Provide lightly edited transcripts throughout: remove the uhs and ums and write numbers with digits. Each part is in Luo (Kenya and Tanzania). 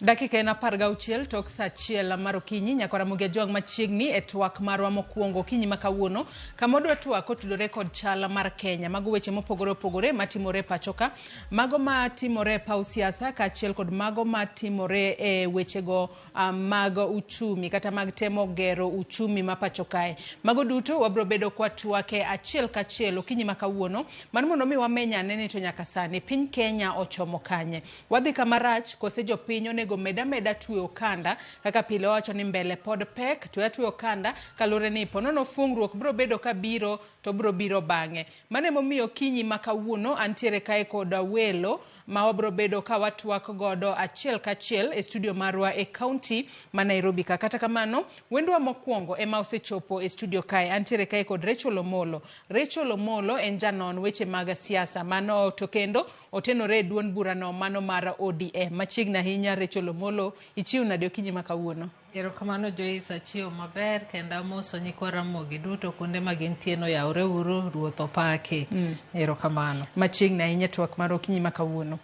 Dakika en 16 tok saa 1 mar okinyi nyaka Ramogi Ajwang' machiegni e twak marwa mokwongo okinyi ma kawuono kama wadwa twak kotudore kod chal mar Kenya. Mago weche mopogore opogore matimore e pacho ka, mago matimore e paw siasa kaachiel kod mago matimore e wechego mag uchumi kata mag temo gero uchumi ma pacho kae. Mago duto wabro bedo kwatwake achiel kachiel okinyi ma kawuono mar mondo mi wameny ane ni to nyaka sani piny Kenya ochomo kanye. Wadhi kama rach kose jopiny onego med ameda twe okanda kaka pile wawacho ni mbele pod pek, twe atweya okanda kaluwore ni ponono fuong'ruok bro bedo ka biro to bro biro bang'e. Mano emomiyo okinyi ma kawuono antiere kae kod welo ma wabro bedo ka watwak godo achiel kachiel e studio marwa e kaunti ma Nairobi ka. Kata kamano, wendwa mokwongo ema osechopo e studio kae. Antiere kae kod Rachel Omolo. Rachel Omolo en janon weche mag siasa mano to kendo otenore e duond burano mano mar ODM. Machiegni ahinya Rachel Omolo, ichiew nade okinyi ma kawuono? Erokamano Joyce, achiew maber kendo amoso nyikwa Ramogi duto kuonde ma gintie no yawre uru, Ruoth opaki. Erokamano. Machiegni ahinya twak mar okinyi ma kawuono.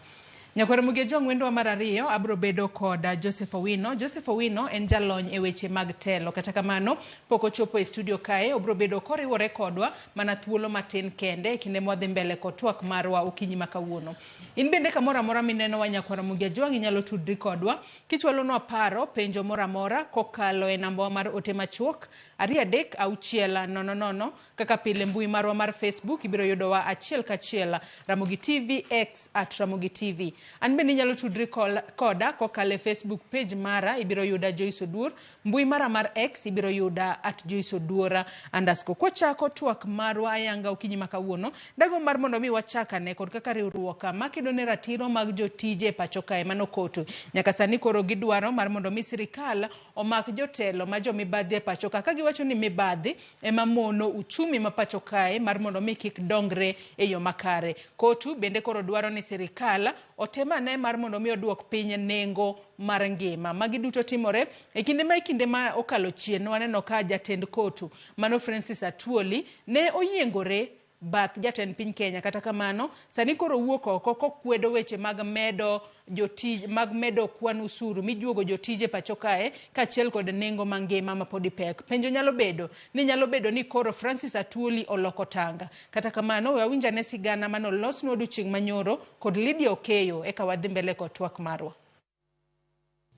Nyakwar Ramogi Ajwang' wendwa mar ariyo abro bedo kod Joseph Owino. Joseph Owino en jalony e weche mag telo. Kata kamano pok ochopo e studio kae, obro bedo koriwore kodwa mana thuolo matin kende e kinde mwadhi mbele kod twak marwa okinyi ma kawuono. In bende kamoro amora minenowa Nyakwar Ramogi Ajwang' inyalo tudri kodwa kichwalonwa paro, penjo moro amora kokalo e nambawa mar ote machuok 23600. Kaka pile mbui marwa mar Facebook ibiro yudowa achiel kachiel Ramogi TV X at Ramogi TV. An bende inyalo tudri koda kokalo e Facebook page mara ibiro yuda Joyce Oduor. Mbui mara mar X ibiro yuda at Joyce Oduor underscore. Kwachako twak marwa ayanga okinyi ma kawuono, dago mar mondo mi wachak ane kod kaka riwruok makedo ne ratiro mag jotije e pacho kae mano KOTU. Nyaka sani koro gidwaro mar mondo mi sirikal omak jotelo ma jo mibadhi e pacho ka, ka giwacho ni mibadhi ema mono uchumi ma pacho kae mar mondo mi kik dongre e yo makare. KOTU bende koro dwaro ni sirikal otem ane mar mondo mi oduok piny nengo mar ngima. Magi duto timore e kinde ma e kinde ma okalo chien waneno ka jatend KOTU mano Francis Atwoli ne oyiengore bath jatend piny Kenya. Kata kamano sani koro owuok oko kokwedo weche mag medo jotij mag medo kwan usuru mijuogo jotije pacho kae kaachiel kod nengo mangima mapodi pek. Penjo nyalo bedo ni nyalo bedo ni koro Francis Atwoli oloko tanga. Kata kamano we wawinj ane sigana mane olosnwa odiochieng' manyoro kod Lydia Okeyo eka wadhi mbele kod twak marwa.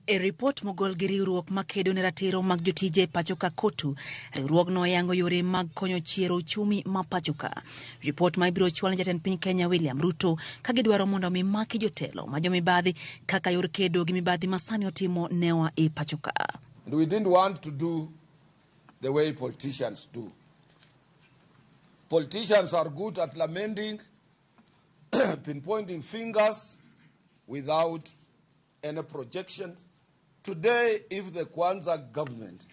E ripot mogol gi riwruok makedo ne ratiro mag jotije e pacho ka KOTU, riwruogno oyango yore mag konyo chiero uchumi ma pacho ka. Ripot ma ibiro chwal ne jatend piny Kenya William Ruto ka gidwaro mondo mi maki jotelo ma jomibadhi kaka yor kedo gi mibadhi ma sani otimo newa e pacho ka. And we didn't want to do the way politicians do. Politicians are good at lamenting, pinpointing fingers without any projection. Today, if the Kwanza government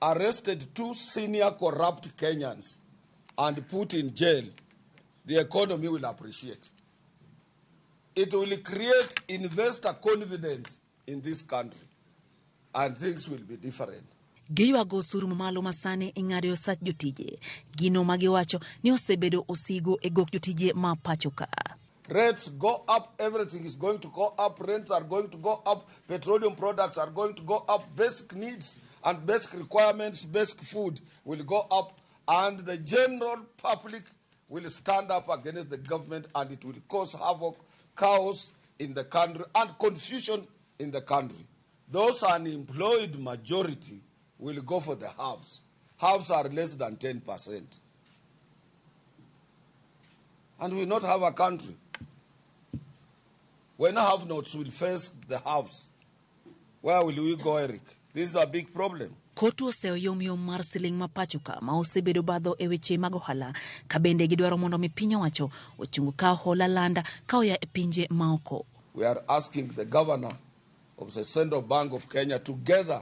arrested 2 senior corrupt Kenyans and put in jail, the economy will appreciate. It will create investor confidence in this country, and things will be different. Giywago osuru mamalo ma sani ing'ado e osach jotije, gino ma giwacho ni osebedo osigo e gok jotije ma pacho ka. Rates go up, everything is going to go up, rents are going to go up, petroleum products are going to go up, basic needs and basic requirements, basic food will go up, and the general public will stand up against the government, and it will cause havoc, chaos in the country and confusion in the country. Those unemployed majority will go for the halves. Halves are less than 10%. And we will not have a country. When have-nots will face the haves, where will we go, Eric? This is a big problem. KOTU oseyo yom yom mar siling ma pacho ka ma osebedo badho e weche mag ohala, ka bende gidwaro mondo mi piny owacho ochung ka hola landa ka oya e pinje maoko. We are asking the governor of the Central Bank of Kenya, together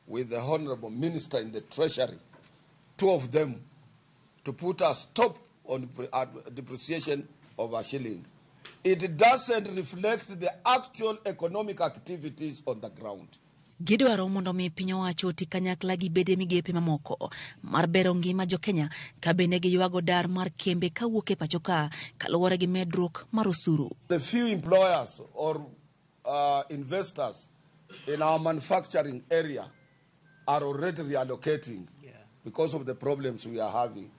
with the Honorable Minister in the Treasury, 2 of them, to put a stop on depreciation of a shilling. It doesn't reflect the actual economic activities on the ground. Gidwaro mondo mi piny owacho oti kanyakla gi bede migepe mamoko mar bero ngima jo Kenya, ka bende giywago dar mar kembe kawuok e pacho ka kaluwore gi medruok mar osuru. The few employers or investors in our manufacturing area are already reallocating because of the problems we are having.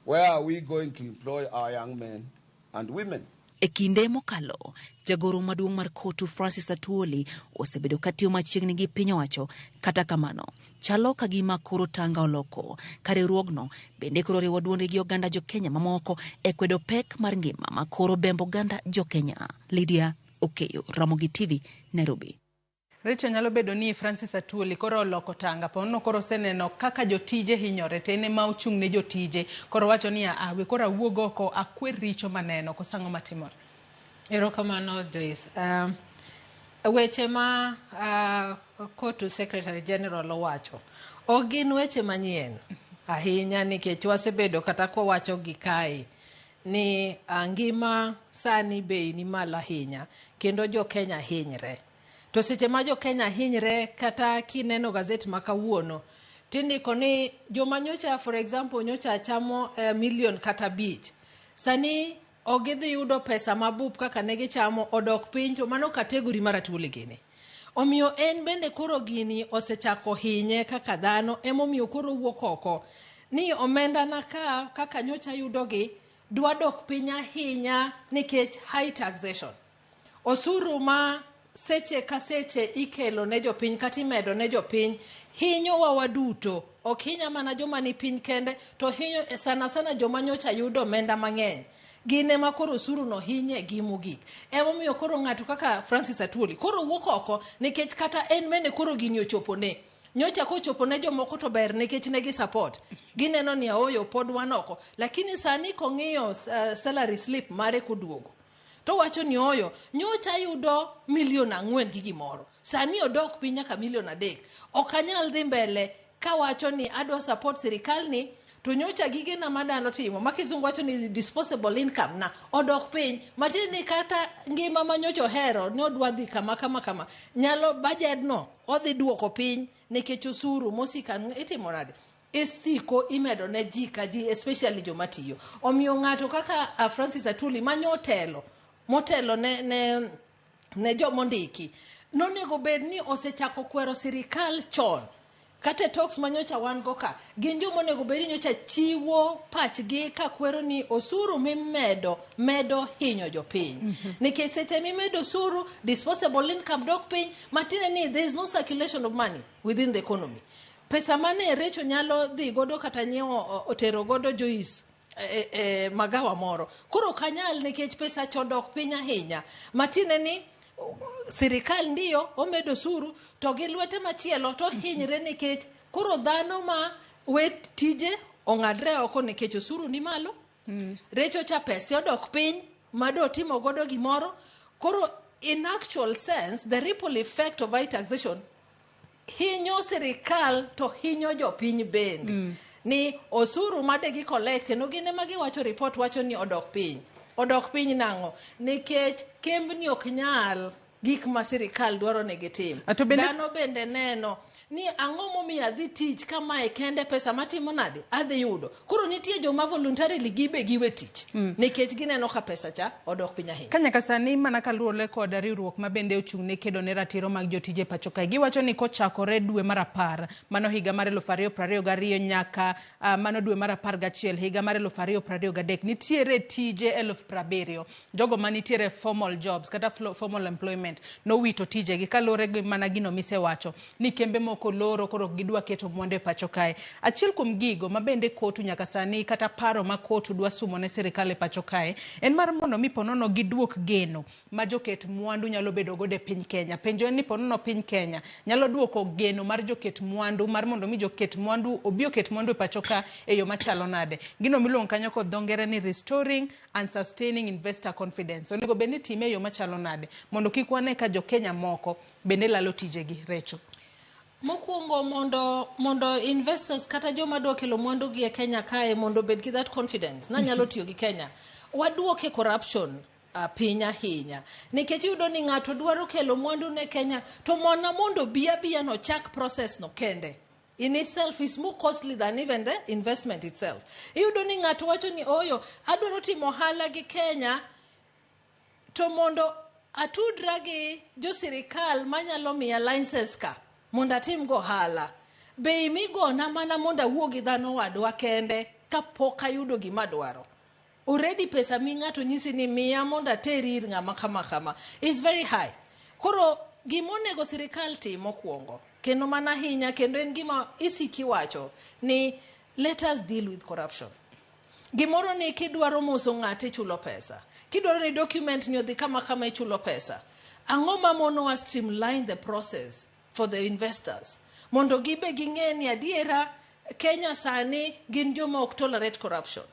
Where are we going to employ our young men and women? E kinde mokalo, jagoro maduong' mar Kotu Francis Atwoli osebedo katiyo machiegni gi piny owacho. Kata kamano, chalo ka gima koro tanga oloko, ka riwruogno bende koro riwo duonde gi oganda jo Kenya mamoko e kwedo pek mar ngima ma koro bembo oganda jo Kenya. Lydia Okeyo, Ramogi TV, Nairobi. Rachel, nyalo bedo ni Francis Atwoli koro oloko tanga ponono koro oseneno kaka jotije hinyore to en ema ochung' ne jotije koro wacho ni a we koro awuog oko akwer richo maneno koso ang'o matimore? Erokamano Joyce. Weche ma Kotu Secretary General owacho ok gin weche manyien ahinya nikech wasebedo kata kwawacho gi kae ni ngima sani bei ni malo ahinya kendo jo Kenya hinyre. To seche ma jo Kenya hinyre kata kineno gazet ma kawuono tindiko ni joma nyocha for example nyocha chamo milion kata 5 sani ok gidhi yudo pesa mabup kaka ne gichamo odok piny to mano category mar Atwoli gini. Omiyo en bende koro gini osechako hinye kaka dhano emomiyo koro owuok oko ni omenda na ka kaka nyocha yudogi dwa dok piny ahinya nikech high taxation. Osuru ma seche ka seche ikelo ne jopiny kata imedo ne jopiny hinyowa waduto. Ok hinya mana joma ni piny kende to hinyo sana sana joma nyocha yudo omenda mang'eny. Gin ema koro osuru no hinye gi mogik. Emomiyo koro ng'ato kaka Francis Atwoli koro wuok oko nikech kata en bende koro gini ochopone. Nyocha kochopo ne jomoko to ber nikech ne gi support. Gineno ni ooyo pod wan oko. Lakini sani kong'iyo salary slip mare koduogo to wacho ni oyo nyocha yudo milion 4 gi gimoro sani odok piny nyaka milion 3 ok anyal dhi mbele kawacho ni adwa support sirikal ni to nyocha gigena madano timo ma kizungu wacho ni disposable income na odok piny matiende ni kata ngima ma nyocha ohero ni odwa dhi kama kama kama nyalo budget no odhi duoko piny nikech osuru mosika itimo nade isiko imedo ne ji ka ji especially joma tiyo omiyo ng'ato kaka Francis Atwoli manyo otelo motelo ne jomondiki nonego bed ni osechako kwero sirikal chon kata e talks manyocha wan go ka gin joma onego bed ni nyocha chiwo pachgi ka kwero ni osuru mimedo medo hinyo jopiny nikech seche mimedo osuru disposable income dok piny matiende ni there is no circulation of money within the economy pesa mane Recho nyalo dhi godo kata nyiewo otero godo Joyce e magawa moro koro ok anyal nikech pesa cha odok piny ahinya matiende ni sirikal ndiyo omedo osuru to gi lwete machielo to hinyre nikech koro dhano ma we tije ong'adre oko nikech osuru ni malo Recho cha pese odok piny mado timo godo gimoro koro in actual sense the ripple effect of high taxation hinyo sirikal to hinyo jopiny bende ni osuru made gi collect kendo gin ema giwacho report wacho ni odok piny odok piny nang'o nikech kembni ok nyal gik ma sirikal dwaro ni gitim To bende- dhano bende neno ni ang'o momiyo adhi tich kamae kende pesa matimo nade adhi yudo koro nitie joma voluntarily gibe giwe tich nikech gineno ka pesa cha odok piny ahinya Ka nyaka sani mana kaluwore kod riwruok ma bende ochung' ne kedo ne ratiro mag jotije pacho kae giwacho ni kochakore dwe mar 10 mano higa mar 2022 nyaka mano dwe mar 11 higa mar 2023 nitiere tije 70,000 jogo manitiere formal jobs kata formal employment nowito tijegi kaluwore gi mana gino misewacho ni kembe moko loro koro ok gidwa keto mwandu e pacho kae. Achiel kuom gigo ma bende kotu nyaka sani kata paro ma kotu dwa sumo ne sirikal e pacho kae en mar mondo mi ponono giduok geno ma joket mwandu nyalo bedo godo e piny Kenya. Penjo en ni ponono piny Kenya nyalo duoko geno mar joket mwandu mar mondo mi joket mwandu obi oket mwandu e pacho ka e yo machalo nade. Gino miluongo kanyo kod dho ngere ni restoring and sustaining investor confidence. Onego bed ni time e yo machalo nade mondo kik wane ka jo Kenya moko bende lalo tijegi. Recho. Mokwongo mondo investors kata joma dwa kelo mwandu gi e Kenya kae mondo obed gi that confidence nanyalo tiyo gi Kenya waduoke corruption piny ahinya nikech iyudo ni ng'ato dwaro kelo mwandu ne Kenya to mana mondo bi abiya no chak process no kende in itself is more costly than even the investment itself. Iyudo ni ng'ato wacho ni oyo adwaro timo ohala gi Kenya to mondo Atudra gi jo sirikal manyalo miya license ka mondo atim go ohala. Bei migona mana mondo awuo gi dhano wadwa kende kapok ayudo gima adwaro. Already pesa mi ng'ato nyisi ni miya mondo ateri ir ng'ama kama kama is very high. Koro gima onego sirikal tim mokwongo kendo mana ahinya kendo en gima isiki wacho ni let us deal with corruption. Gimoro ni kidwaro moso ng'ato ichulo pesa. Kidwaro ni document ni odhi kama kama ichulo pesa. Ang'o ma monowa streamline the process for the investors? Mondo gibe ging'e ni adiera Kenya sani gin joma ok tolerate corruption.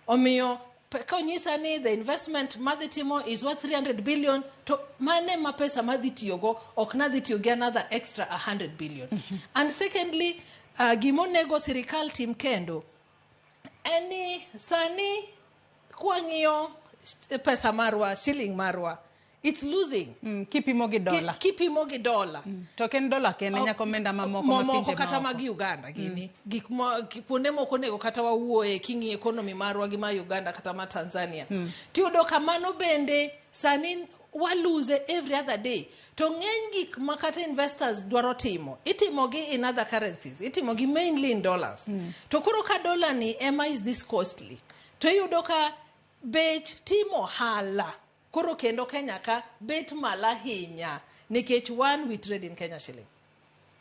Omiyo konyisa ni the investment madhi timo is worth 300 billion to mane ma pesa madhi tiyogo ok nadhi tiyo gi another extra 100 billion. And secondly, gimonego sirikal tim kendo en ni sani kwang'iyo pesa marwa, shilling marwa, it's losing. Kipimo gi dola. Kipimo gi dola. To ok en dola kende, nyaka omenda mamoko ma mamoko pinje kata maoko. mag Uganda gini. Gik ma kuonde moko onego kata wawuoye king'iyo economy marwa gi ma Uganda kata ma Tanzania. Tiyudo ka mano bende sani wa lose every other day. To ng'eny gik ma kata investors dwaro timo, itimo gi in other currencies, itimo gi mainly in dollars. To koro ka dollar ni ema is this costly, to iyudo ka bech timo ohala koro kendo Kenya ka bet malo ahinya nikech one, we trade in Kenya shillings.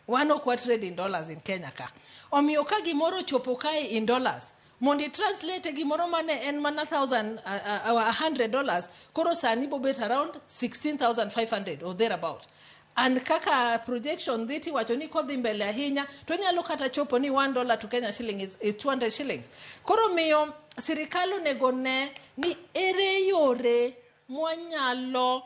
Wan ok wa trade in dollars in Kenya ka. Omiyo ka gimoro ochopo kae in dollars, mondo i translate gimoro mane en mana thousand, $100, koro sani bobet around 16,500 or thereabout. And kaka projection dhi tiwacho ni kodhi mbele ahinya, to nyalo kata chopo ni $1 to Kenya shilling is 200 shillings. Koro miyo sirikal onego ne ni ere yore mwanyalo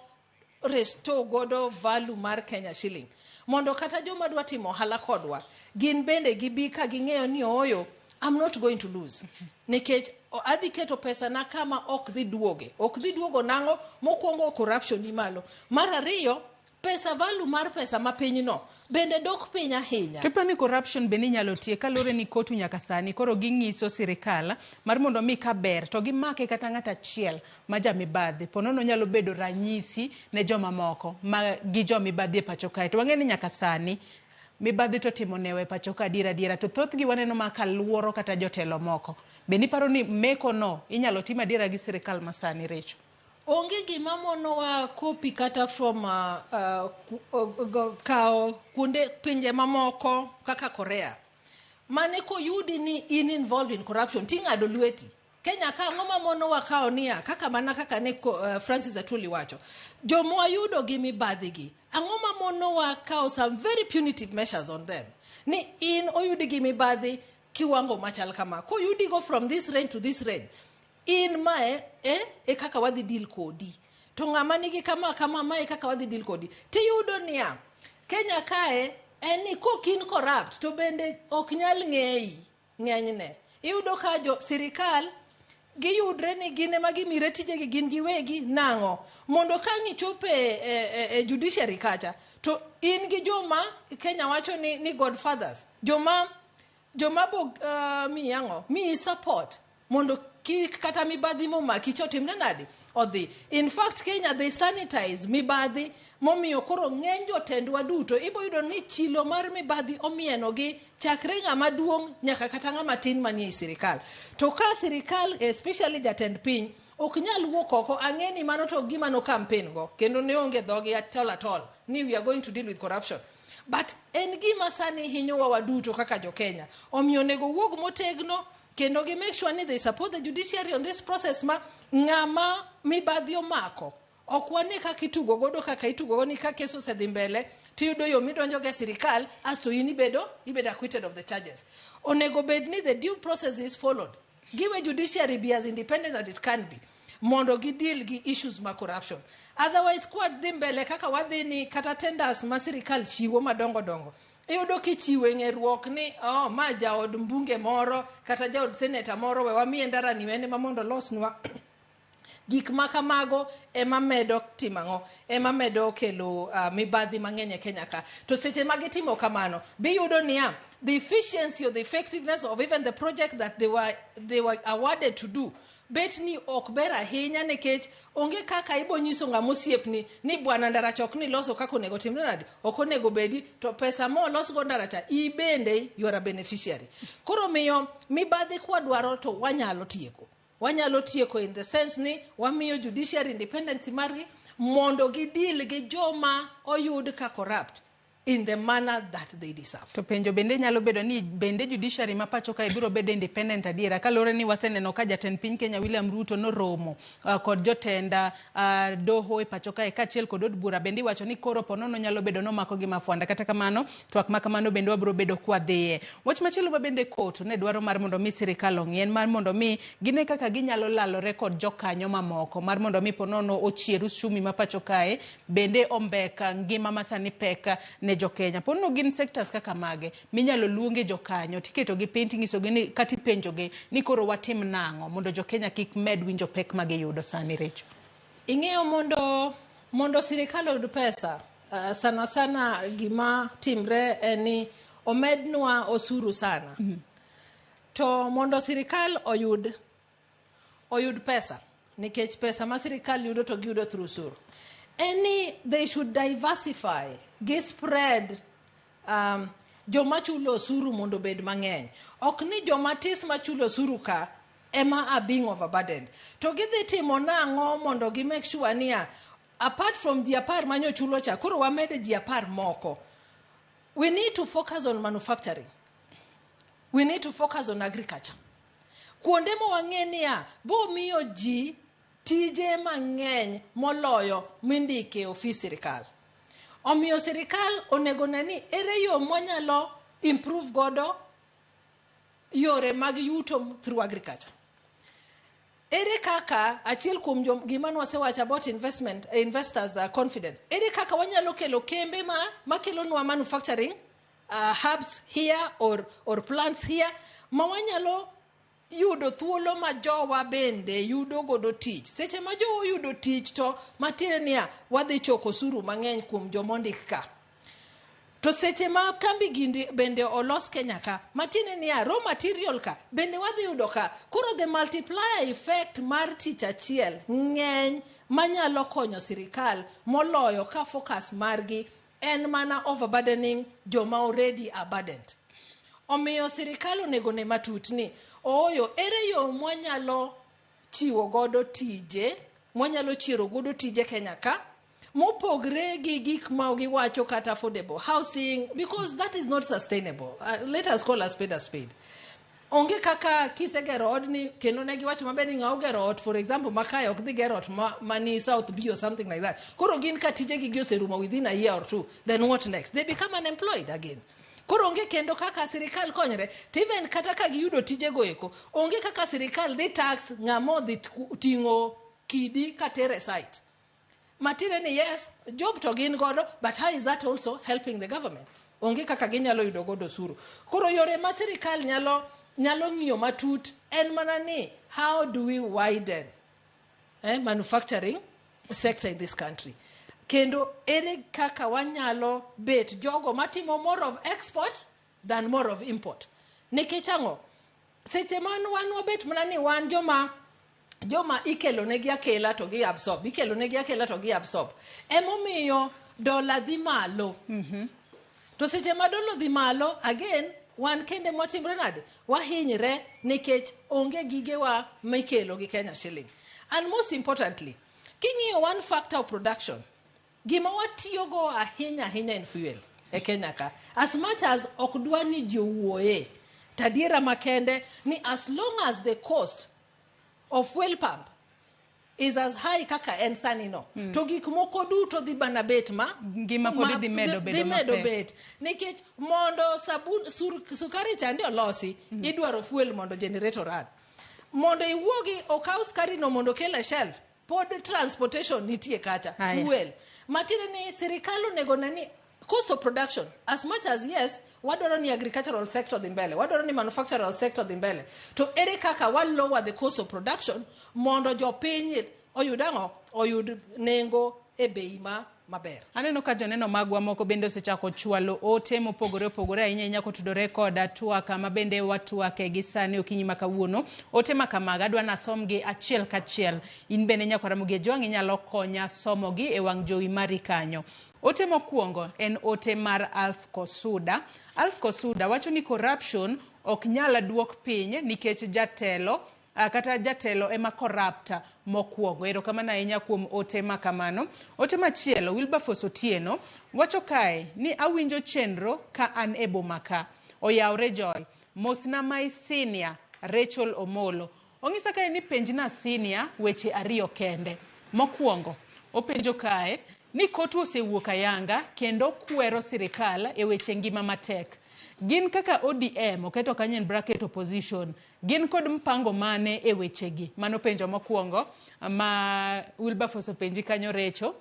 restore godo value mar Kenya shilling. Mondo kata joma dwa timo ohala kodwa, gin bende gibi ka ging'eyo ni ooyo, I'm not going to lose. Nikech adhi keto pesa na kama ok dhi duoge. Ok dhi duogo nang'o? Mokwongo corruption ni malo. Mar ariyo, pesa value mar pesa ma piny no bende dok piny ahinya. To iparo ni corruption bende inyalo tie kaluwore ni kotu nyaka sani koro ging'iso sirikal mar mondo mi ka ber to gimake kata ng'at achiel ma jamibadhi po nono nyalo bedo ranyisi ne joma moko ma gi jomibadhi e pacho kae. To wang'e ni nyaka sani mibadhi to timo newa e pacho ka adiera adiera to thothgi waneno ma ka luoro kata jotelo moko. Bende iparo ni meko no inyalo tim adiera gi sirikal ma sani Recho? Onge gima monowa copy kata from kawo kuonde pinje mamoko kaka Korea. Mane koyudi ni in involved in corruption ting'ado lweti. Kenya ka ang'o ma monowa kawo niya kaka mana kaka ne Francis Atwoli wacho. Joma wayudo gi mibadhi gi, ang'o ma monowa kawo some very punitive measures on them? Ni in oyudi gi mibadhi kiwango machal kama. Koyudi go from this range to this range, in mae e kaka wadhi deal kodi. To ng'ama nigi kama kama mae kaka wadhi deal kodi. Tiyudo niya, Kenya kae en ni kok in corrupt to bende ok nyal ng'eyi ng'enyne. Iyudo ka jo sirikal giyudre ni gin ema gimire tijegi gin giwegi nang'o mondo ka ang' ichopo e judiciary kacha to in gi joma Kenya wacho ni godfathers, joma bo miyi ang'o, miyi support mondo kik kata mibadhi momaki cha otimre nade odhi. In fact Kenya they sanitize mibadhi momiyo koro ng'eny jotendwa duto ibo yudo ni chilo mar mibadhi omienogi chakre ng'ama duong' nyaka kata ng'ama tin manie sirikal. To ka sirikal especially jatend piny ok nyal wuok oko, ang'e ni mano to gima no campaign go kendo ne onge dhogi at all at all ni we are going to deal with corruption. But en gima sani hinyowa waduto kaka jo Kenya. Omiyo onego wuog motegno kendo gi make sure ni they support the judiciary on this process ma ng'ama mibadhi omako ok wane kaka itugo godo kaka itugo godo ni ka kes osedhi mbele tiyudo yo midonjo go e sirikal asto in ibedo acquitted of the charges. Onego bed ni the due process is followed. Giwe judiciary be as independent as it can be mondo gi deal gi issues ma corruption. Otherwise kwa dhi mbele kaka wadhi ni kata tenders ma sirikal chiwo madongo dongo iyudo kichiwo e ng'eruok ni oh, ma jaod mbunge moro kata jaod seneta moro we wamiye ndara ni en ema mondo olosnwa. Gik ma kamago ema medo timo ang'o? Ema medo kelo mibadhi mang'eny e Kenya ka. To seche ma gitimo kamano, biyudo niya, the efficiency or the effectiveness of even the project that they were awarded to do bet ni ok ber ahinya nikech onge kaka ibo nyiso ng'ama osiepni ni bwana ndara cha ok ni loso kaka onego timre nade, ok onego bedi to pesa molos go ndara cha ibende you are a beneficiary. Koro miyo mibadhi kwadwaro to wanyalo tieko. Wanyalo tieko in the sense ni wamiyo judiciary independence margi mondo gideal gi joma oyud ka corrupt in the manner that they deserve. To penjo bende nyalo bedo ni bende judiciary ma pacho kae biro bedo independent adiera, kaluwore ni waseneno ka jatend piny Kenya William Ruto noromo kod jotend doho e pacho kae kaachiel kod od bura. Bende iwacho ni koro ponono nyalo bedo nomako gi mafwanda. Kata kamano, twak ma kamano bende wabiro bedo kwadhiye. Wach machielo ma bende koto ne dwaro mar mondo mi sirikal ong'i en mar mondo mi gine kaka ginyalo lalore kod jokanyo mamoko mar mondo mi ponono ochier uchumi ma pacho kae, bende ombek ngima ma sani pek ne jokenya. Ponono gin sectors kaka mage minyalo luonge jokanyo tiketogi piny tinyisogi ni kata ipenjogi ni koro watim nang'o mondo jokenya kik med winjo pek ma giyudo sani, Recho? Ing'eyo mondo sirikal oyud pesa, sana sana gima timre en ni omednwa osuru sana. To mondo sirikal oyud pesa, nikech pesa ma sirikal yudo to giyudo through osuru, en ni they should diversify, gi spread joma chulo osuru mondo obed mang'eny. Ok ni joma tis machulo osuru ka ema are being overburdened. To gidhi timo nang'o mondo gi make sure niya, apart from ji 10 manyochulo cha, koro wamede ji 10 moko. We need to focus on manufacturing. We need to focus on agriculture. Kuonde ma wang'e niya, bo miyo ji tije mang'eny moloyo mindike e ofis sirikal. Omiyo sirikal onego ne ni ere yo mwanyalo improve godo yore mag yuto through agriculture. Ere kaka achiel kuom gima nwasewacho about investment, investors confidence. Ere kaka wanyalo kelo kembe ma makelonwa manufacturing hubs here or plants here ma wanyalo yudo thuolo ma jowa bende yudo godo tich. Seche ma jowa oyudo tich to matiende niya, wadhi choko osuru mang'eny kuom jomondik ka. To seche ma kambi gi bende olos Kenya ka, matiende niya, raw material ka bende wadhi yudo ka. Koro the multiplier effect mar tich achiel ng'eny manyalo konyo sirikal moloyo ka focus margi en mana overburdening joma already are burdened. Omiyo sirikal onego ne matut ni ooyo ere yo mwanyalo chiwo godo tije, mwanyalo chiero godo tije Kenya ka, mopogre gi gik ma giwacho kata affordable housing, because that is not sustainable. Let us call a spade a spade. Onge kaka kisegero odni kendo ne giwacho maber ni ng'a ogero ot, for example, makae ok dhi gero ot mani South B or something like that. Koro gin ka tijegi gi oserumo within a year or two, then what next? They become unemployed again. Koro onge kendo kaka sirikal konyre, to even kata ka giyudo tijego eko, onge kaka sirikal dhi tax ng'ama odhi ting'o kidi katere site. Matiende ni yes, job to gin godo, but how is that also helping the government? Onge kaka ginyalo yudo godo osuru. Koro yore ma sirikal nyalo ng'iyo matut en mana ni how do we widen manufacturing sector in this country? Kendo ere kaka wanyalo bet jogo matimo more of export than more of import? Nikech ang'o? Seche man wan wabet mana ni wan joma ikelo negi akela to gi absorb, ikelo negi akela to gi absorb. Emomiyo dola dhi malo. To seche ma dola dhi malo, again, wan kende mwatimre nade? Wahinyre nikech onge gigewa mikelo gi Kenya shilling. And most importantly, king'iyo one factor of production, gima watiyogo ahinya ahinya en fuel e Kenya ka. As much as ok dwa ni ji owuoye, to adiera makende ni as long as the cost of fuel pump is as high kaka en sani no, to gik moko duto dhi mana bet ma Ngima pod dhi medo bedo dhi medo mapek. Bet nikech mondo sabun sukari chande olosi, idwaro fuel mondo generator run, mondo iwuogi okaw sukari no mondo okel e shelf, pod transportation nitie kacha. Aya. Fuel matiende ni sirikal onego ne ni cost of production, as much as yes, wadwaro ni agricultural sector dhi mbele, wadwaro ni manufactural sector dhi mbele, to ere kaka wa lower the cost of production mondo jopiny oyud ang'o, oyud nengo e bei ma maber. Aneno ka joneno magwa moko bende osechako chwalo ote mopogore opogore ahinya ahinya kotudore koda twak ma bende watwake gi sani okinyi ma kawuono. Ote ma kamago adwa nasomgi achiel kachiel. In bende nyakwar Ramogi Ejwang' inyalo konya somogi e wang' jowi mari kanyo. Ote mokwongo en ote mar Alf Kosuda. Alf Kosuda wacho ni corruption ok nyal duok piny nikech jatelo kata jatelo ema corrupt mokwongo. Erokamano ahinya kuom ote ma kamano. Ote machielo, Wilberforce Otieno wacho kae ni awinjo chenro ka an e boma ka. Oyawre Joy. Mosna my senior Rachel Omolo. Ong'isa kae ni penjna senior weche ariyo kende. Mokwongo, openjo kae ni kotu osewuok ayanga kendo kwero sirikal e weche ngima matek. Gin kaka ODM, oketo kanyo in bracket opposition, gin kod mpango mane e wechegi? Mano penjo mokwongo ma Wilberforce openji kanyo Recho.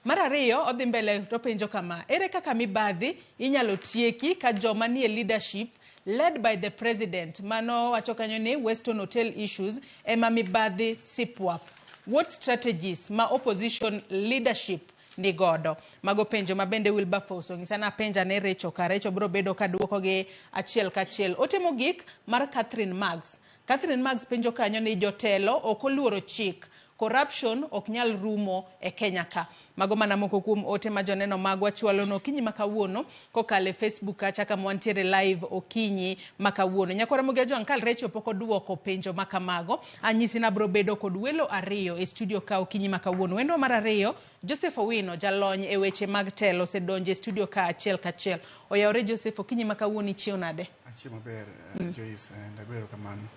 Mar ariyo, odhi mbele topenjo kama, ere kaka mibadhi inyalo tieki ka joma nie leadership led by the president, mano wacho kanyo ni Weston Hotel issues ema mibadhi sipwap. What strategies ma opposition leadership ni godo? Mago penjo ma bende Wilberforce onyisa ni apenja ne Recho ka Recho biro bedo ka duokogi achiel kachiel. Ote mogik mar Catherine Maggs. Catherine Maggs penjo kanyo ni jotelo ok oluoro chik. Corruption ok nyal rumo e Kenya ka. Mago mana moko kuom ote ma joneno magwa chwalo no okinyi ma kawuono kokalo e Facebook kacha kama wantiere live okinyi ma kawuono. Nyakwar Ramogi Ajwang' ka Recho pok oduoko penjo ma kamago, anyisi ni abiro bedo kod welo ariyo e studio ka okinyi ma kawuono. Wendo mar ariyo, Joseph Owino, jalony e weche mag telo, osedonjo e studio ka achiel kachiel. Oyawore Joseph, okinyi ma kawuono ichiew nade? Achiew maber, Joyce, and ago erokamano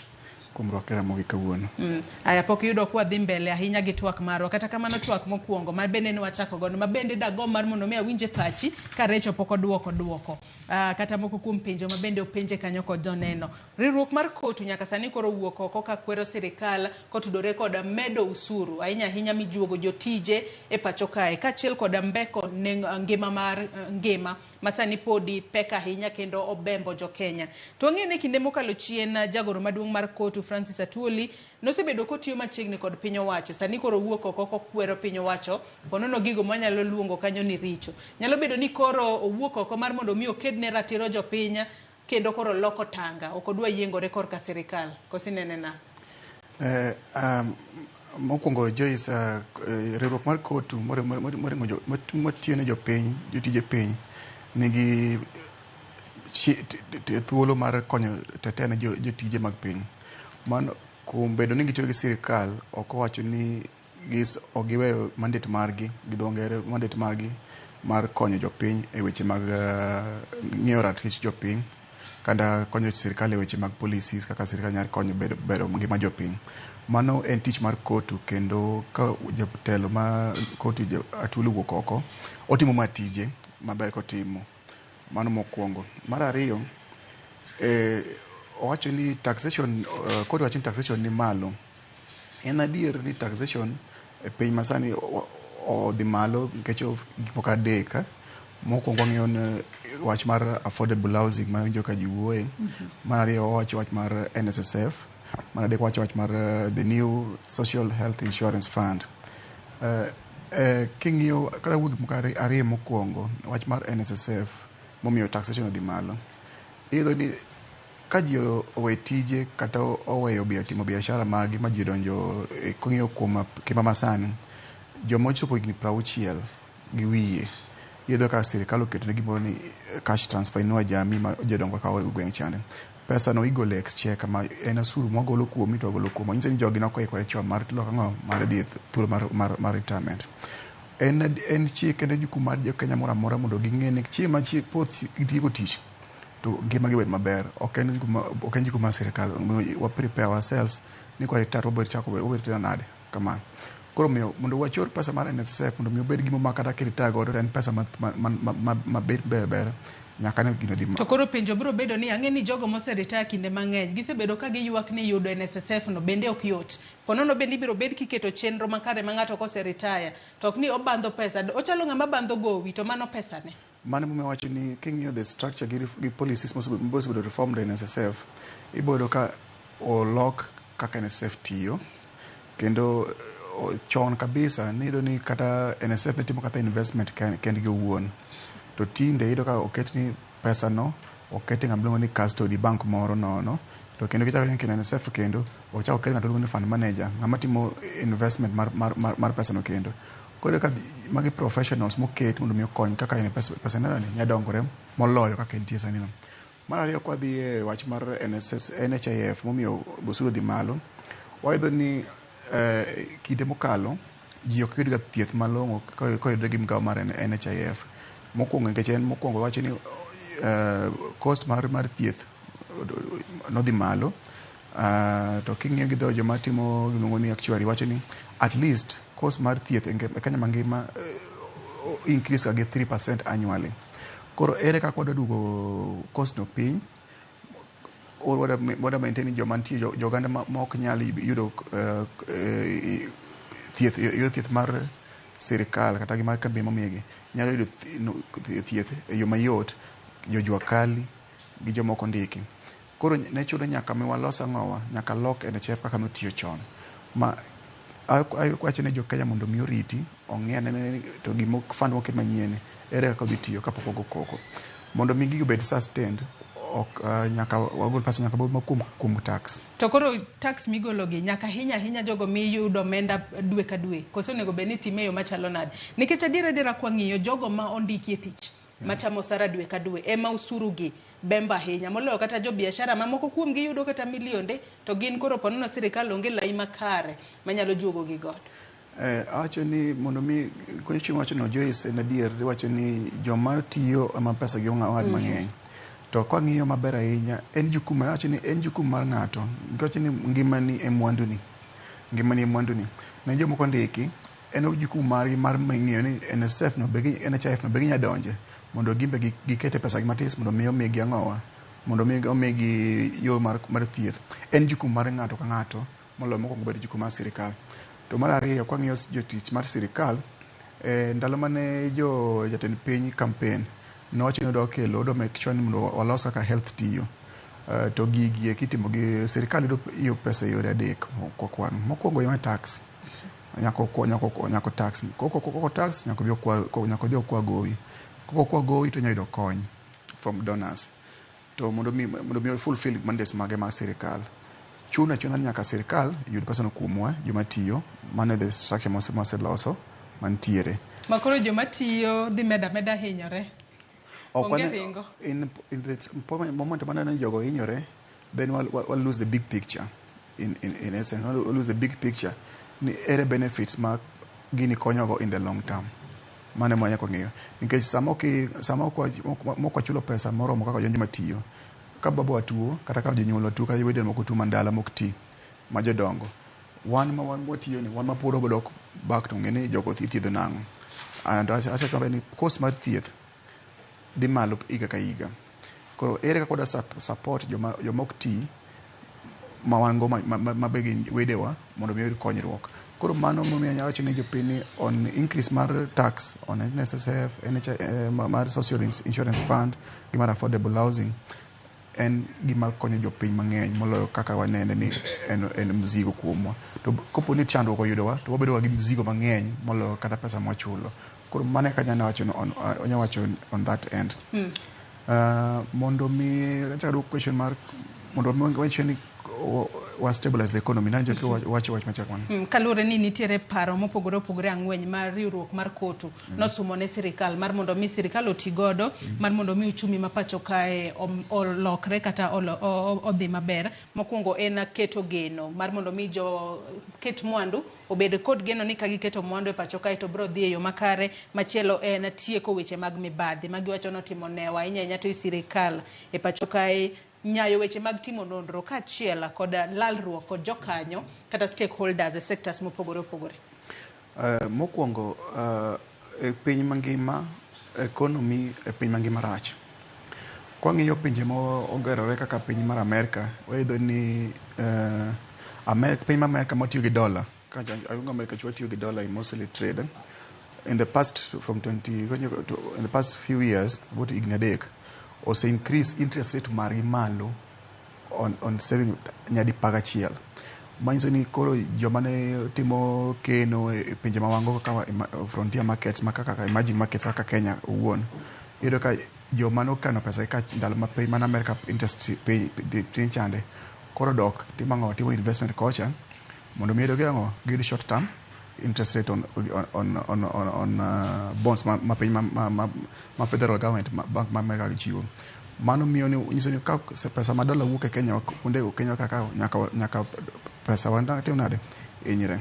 kuom rwaka e Ramogi kawuono. Aya, pok yudo kwa dhi mbele ahinya gi twak marwa. Kata kamano twak mokwongo ma bende ne wachako godo, ma bende dagomb mar mondo mi awinje pachi ka Recho pok oduoko duoko. Kata moko kuom penjo ma bende openje kanyo kod joneno. Riwruok mar KOTU nyaka sani koro owuok oko ka kwero sirikal kotudore kod medo usuru ahinya ahinya mijuogo jotije e pacho kae, kaachiel kod mbeko ngima mar ngima ma sani podi pek ahinya kendo obembo jo-Kenya. To wang'eyo ni kinde mokalo chien jagoro maduong' mar KOTU Francis Atwoli nosebedo kotiyo machiegni kod piny owacho. Sani koro owuok oko kokwero piny owacho ponono gigo mwanyalo luongo kanyo ni richo. Nyalo bedo ni koro owuok oko mar mondo mi oked ne ratiro jopiny kendo koro loko tanga, ok odwa yiengore korka sirikal. Koso inene na? Mokwongo Joyce, riwruok mar KOTU motiyo ne jopiny, jotije piny nigi thuolo mar konyo tetea ne jotije mag piny. Mano kuom bedo ni gitiyo gi sirikal ok owacho ni ok giweyo mandate margi gi dho ngere mandate margi mar konyo jopiny e weche mag ng'iyo ratich jopiny kata konyo sirikal e weche mag policies kaka sirikal nyalo konyo bero ngima jopiny. Mano en tich mar KOTU kendo ka jatelo ma KOTU Atwoli owuok oko, otimo ma tije maber kotimo. Mano mokwongo. Mar ariyo, owacho ni taxation, KOTU wacho ni taxation ni malo. En adier ni taxation e piny masani odhi malo nikech gik moko adek. Mokwongo wang'iyo ni wach mar affordable housing ma winjo ka ji wuoye. Mar ariyo wawacho wach mar NSSF. Mar adek wawacho wach mar the new social health insurance fund. King'iyo kata wuo gik moko ariyo mokwongo, wach mar NSSF momiyo taxation odhi malo. Iyudo ni ka ji owe tije kata oweyo timo biashara magi ma ji odonjo king'iyo kuom kima masani, joma ochopo higni 60 gi wiye, iyudo ka sirikal oketo gimoro ni cash transfer inua jamii ma jodongo kawo e gweng' chande. Pesa no igolo e exchequer ma en osuru mwagolo kuomi to wagolo kuomwa. Nyiso ni jogi nokoikore chon mar loko ang'o mar dhi e thuolo mar retirement. En chik en jukumu mar jo Kenya moro amora mondo ging'e ni chieng' ma poth gitieko tich to ngima gi bed maber. Ok en jukumu mar sirikal. Wa prepare ourselves ni kwa retire to wabiro chako wabiro timo nade kamano. Koro omiyo mondo wachor pesa mar NSSF mondo mi obed gima ma kata kiretire godo to en pesa ma bet ber ber nyaka ne gino dhi To koro penjo biro bedo ni ang'e ni jogo mose retire kinde mang'eny gisebedo ka giywak ni yudo NSSF no bende ok yot. Ponono bende ibiro bed kiketo chenro makare ma ng'ato kose retire to ok ni obandho pesa. Ochalo ng'ama bandho gowi to mano pesa ne. Mano emomiyo awacho ni king'iyo the structure gi policies mosebedo reformed e NSSF, ibiro yudo ka olok kaka NSSF tiyo kendo Chon kabisa niyudo ni kata NSSF ne timo kata investment kendgi owuon. To tinde iyudo ka oket ni pesa no oket e ng'ama iluongo ni custody bank moro nono. To kendo kichako ing'iyo NSSF kendo ochako oket ng'ato iluongo ni fund manager, ng'ama timo investment mar pesa no kendo. Koro iyudo ka magi professionals moket mondo mi okony kaka pesa ni nyalo dongore moloyo kaka entie sani no. Mar ariyo kwadhi e wach mar NSS, NHIF momiyo osuru odhi malo, wayudo ni kinde mokalo ji ok yudga thieth malong'o koyudre gi migao mar NHIF. Mokwongo nikech en mokwongo wacho ni cost mar thieth nodhi malo. To king'iyo gi dho joma timo gimiluongo ni actuary wacho ni at least cost mar thieth e Kenya mangima increase ga gi 3% annually. Koro ere kaka wadwa duogo cost no piny or wada maintain ni joma nitie jo oganda ma ok nyal yudo thieth yudo thieth mar sirikal kata gi mar kambi momigi nyalo yudo thieth e yo mayot jo jua kali gi joma ok ondiki. Koro ne chuno nyaka mi walos ang'owa nyaka lok NHIF kaka notiyo chon. Ma awacho ne jo Kenya mondo mi oriti ong'i ane to gimo fund moket manyien ere kaka odhi tiyo kapok wago koko. Mondo mi gigi obed sustained ok nyaka wagol pesa nyaka bed kuom tax. To koro tax migolo gi nyaka hinya ahinya jogo miyudo omenda dwe ka dwe koso onego bed ni itime e yo machalo nade? Nikech adier adiera kwang'iyo jogo ma ondiki e tich machamo osara dwe ka dwe ema osuru gi bembo ahinya moloyo kata jo biashara mamoko kuom gi yudo kata milionde to gin koro ponono sirikal onge lai makare manyalo juogo gi godo. Awacho ni mondo mi chieng' wacho no Joyce en adier iwacho ni joma tiyo ema pesa gi ong'ad mang'eny. To kwang'iyo maber ahinya en jukumu awacho ni en jukumu mar ng'ato nikech ni ngimani e mwanduni. Ngimani e mwanduni. Ne jomoko ondiki en jukumu margi mar ng'iyo ni NSSF no be NHIF no be ginya donje mondo gin be gikete pesa gi matis mondo mi omigi ang'owa mondo mi omigi yo mar thieth. En jukumu mar ng'ato ka ng'ato moloyo mokwongo bedo jukumu mar sirikal. To mar ariyo kwang'iyo jotich mar sirikal, ndalo mane jo jatend piny campaign nowacho ni odwa kelo odwa make sure ni mondo walos kaka health tiyo. To gigi eki itimo gi sirikal yudo pesa e yore adek kwakwano. Mokwongo yo tax. Nyaka tax. Kok tax nyaka odhi okwa gowi. Kok okwa gowi to onyalo yudo kony from donors. To mondo mi fulfill mandates mage mar sirikal. Chuno achuna ni nyaka sirikal yud pesa no kuomwa joma tiyo. Mano e the structure mwaseloso mantiere. Ma koro joma tiyo dhi meda meda hinyore. Onge ringo. In the moment maneno ni jogo hinyore, then we'll lose the big picture. In essence, we'll lose the big picture. Ni ere benefits ma gini konyogo in the long term. Mano ema wanyalo ng'iyo. Nikech sama ok wachulo pesa moromo kaka joma tiyo, ka baba tuo, kata ka jonyuol tuo, kata wede moko tuo mandala mok ti, ma jodongo. Wan ma wan watiyo ni, wan ma pod wabodok back to ng'e ni jogo ithiedho nang'o. And asewacho maber ni cost mar thieth dhi malo higa ka higa. Koro ere kaka wadwa support joma ok ti ma wan go ma be gin wedewa mondo mi oyud konyruok. Koro mano momiyo anyalo wacho ni jopiny ni on increase mar tax on NSSF, NHI, mar Social Insurance Fund gi mar affordable housing en gima konyo jopiny mang'eny moloyo kaka wanene ni en mzigo kuomwa. To kopo ni chandruok oyudowa to wabedo gi mzigo mang'eny moloyo kata pesa mwachulo. Koro mano e kaka anyalo wacho on that end. Mondo mi achako duoko question mar mondo mi wach ni wa stabilize the economy nanjo ki wacho wach machak mano. Kaluwore ni nitiere paro mopogore opogore ang'wen mar riwruok mar KOTU nosumo ne sirikal mar mondo mi sirikal oti godo mar mondo mi uchumi ma pacho kae olokre kata odhi maber. Mokwongo en keto geno mar mondo mi jo ket mwandu obed kod geno ni ka giketo mwandu e pacho kae to biro dhi e yo makare. Machielo en tieko weche mag mibadhi magiwacho notimo newa ahinya ahinya to e sirikal e pacho kae nyayo weche mag timo nonro kaachiel kod lalruok kod jokanyo kata stakeholders e sectors mopogore opogore. Mokwongo e piny mangima economy e piny mangima rach. Kwang'iyo pinje mogerore kaka piny mar Amerka, wayudo ni piny mar Amerka matiyo gi dola, Amerka tiyo gi dola in mostly trade. In the past from 20 in the past few years, about higni adek, ose increase interest rate margi malo on saving nyadi 11. Manyiso ni koro joma ne timo keno e pinje mawango kaka frontier markets ma kaka emerging markets kaka Kenya owuon, iyudo ka joma nokano pesa ka ndalo ma piny mana America interest piny tin chande koro dok timo ang'o timo investment kocha mondo mi giyud ang'o giyud short term interest rate on bonds ma piny ma federal government ma, bank ma America chiwo. Mano miyo ni nyiso ni ka pesa ma dola wuok e Kenya kuonde Kenya kaka nyaka pesa wa timo nade hinyre.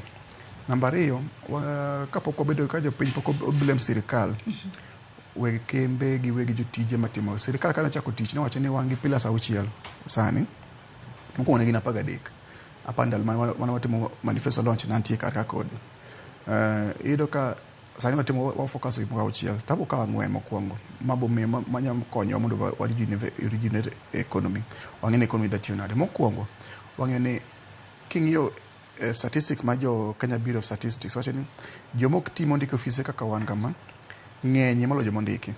Namba ariyo, kapok wabedo ka jopiny pok oblame sirikal weg kembe gi weg jotije matimo sirikal kane ochako tich nowacho ni wan gi pillars auchiel sani mokwongo ne gin 13 apar ndalo mane watimo manifesto launch nantie kar ka kodi. Iyudo ka sani watimo wa focus e gik moko auchiel tabo kawo ang'wen mokwongo mabo miyo manyalo konyowa mondo wa rejuvenate economy wang'e ni economy dhi tiyo nade. Mokwongo wang'eyo ni king'iyo statistics ma jo Kenya Bureau of Statistics wacho ni joma ok ti mondiki e ofise kaka wan kama ng'eny moloyo joma ondiki.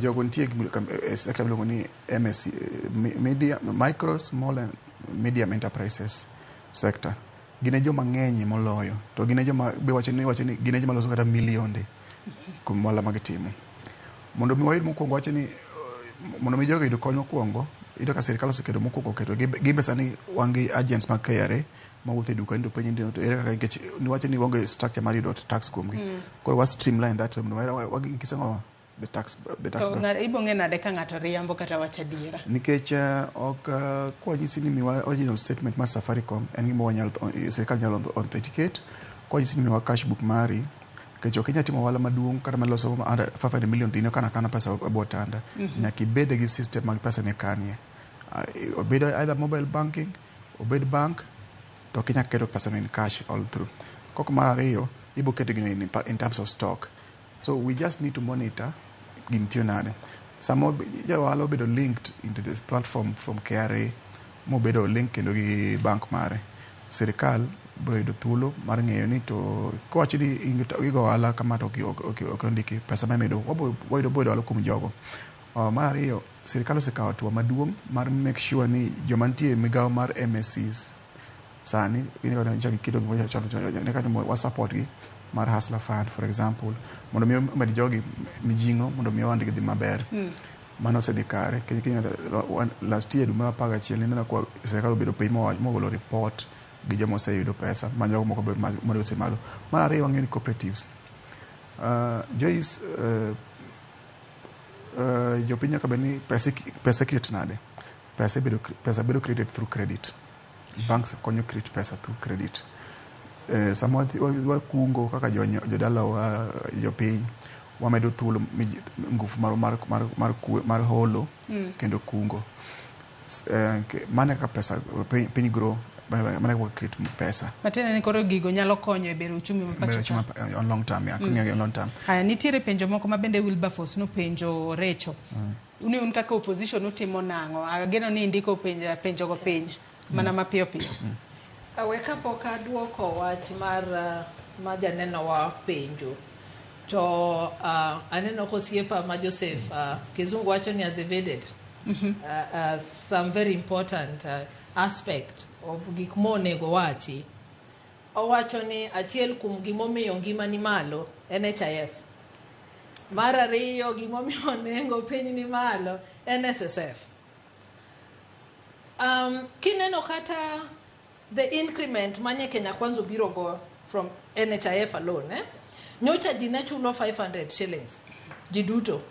Jogo nitie e sector miluongo ni MSE, media, micro, small and medium enterprises sector. Gin e joma ng'eny moloyo to gin e joma be wacho ni gin e joma loso kata milionde kuom ohala ma gitimo. Mondo mi wayud mokwongo wacho ni mondo mi jogi oyud kony mokwongo iyudo ka sirikal oseketo mokwongo oketo gin be sani wan gi agents mag KRA mawuotho e duka ni to penji ni to ere kaka nikech niwacho ni waonge structure mar yudo tax kuomgi. Koro wa streamline that mondo wa the tax To ibo ng'e nade ka ng'ato riambo kata wacho adiera? Nikech ok kwanyisi ni miwa original statement mar Safaricom en gima wanyalo sirikal nyalo authenticate. Kwanyisi ni miwa cash book mari nikech ok inyal timo ohala maduong' kata maloso 500 million to in ikano akana pesa e bwo otanda. Nyaka ibed gi system mag pesa ni kanie. Obed either mobile banking, obed bank, to ok inyal keto pesa no in cash all through. Kok mar ariyo, ibo keto gino in terms of stock. So we just need to monitor gini tiyo nade. Sama ja ohala obedo linked into this platform from KRA mobedo link kendo gi bank mare, sirikal biro yudo thuolo mar ng'eyo ni to kowacho ni igo ohala kama to ok ondiki pesa ma imedo wabo wayudo boyudo ohala kuom jogo. Mar ariyo, sirikal osekawo hatua maduong' mar make sure ni joma nitie e migawo mar MSEs sani giketo wa support gi mar Hustler Fund for example mondo mi omed jogi mijing'o mondo mi ohandgi dhi maber. Mano osedhi kare. Last year dwe mar 11 ineno ka sirikal obedo piny mogolo report gi joma oseyudo pesa ma jogo moko be mondo malo. Mar ariyo wang'eyo ni cooperatives. Joyce, jopiny nyaka bed ni pesa create nade? Pesa bedo created through credit. Banks konyo create pesa through credit. Sama wakungo kaka jodalawa jopiny wamedo thuolo ngufu mar holo kendo kungo. Mano e kaka pesa piny grow mano e kaka create pesa. Matiende ni koro gigo nyalo konyo e bero uchumi ma pacho ka. On long term, yeah. Mm. On long term. Haya, nitiere penjo moko ma bende Wilberforce nopenjo Recho. Ni un kaka opposition utimo nang'o? Ageno ni indiko penjo penjogo piny mana mapiyo piyo. We kapok aduoko wach mar ma janeno wa penjo to aneno kosiepa ma Joseph kizungu wacho ni has evaded some very important aspect of gik monego wachi. Owacho ni achiel kuom gimomiyo ngima ni malo NHIF. Mar ariyo gimomiyo nengo piny ni malo NSSF. Kineno kata the increment manye Kenya Kwanza obiro go from NHIF alone, eh? Nyocha ji ne chulo 500 shillings ji duto.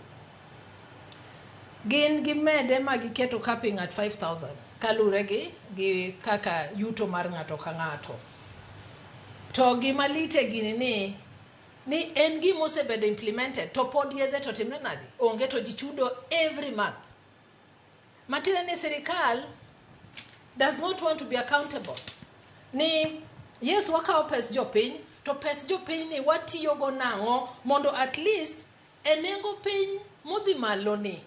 Gin gimede ma giketo capping at 5000 kalure gi kaka yuto mar ng'ato ka ng'ato. To gima lit e gini ni en gima osebedo implemented to pod yedhe to timre nadi? Onge to ji chudo every month. Matiende ni sirikal does not want to be accountable. Ni yes wakawo pes jopiny to pes jopiny ni watiyogo nang'o mondo at least e nengo piny modhi malo ni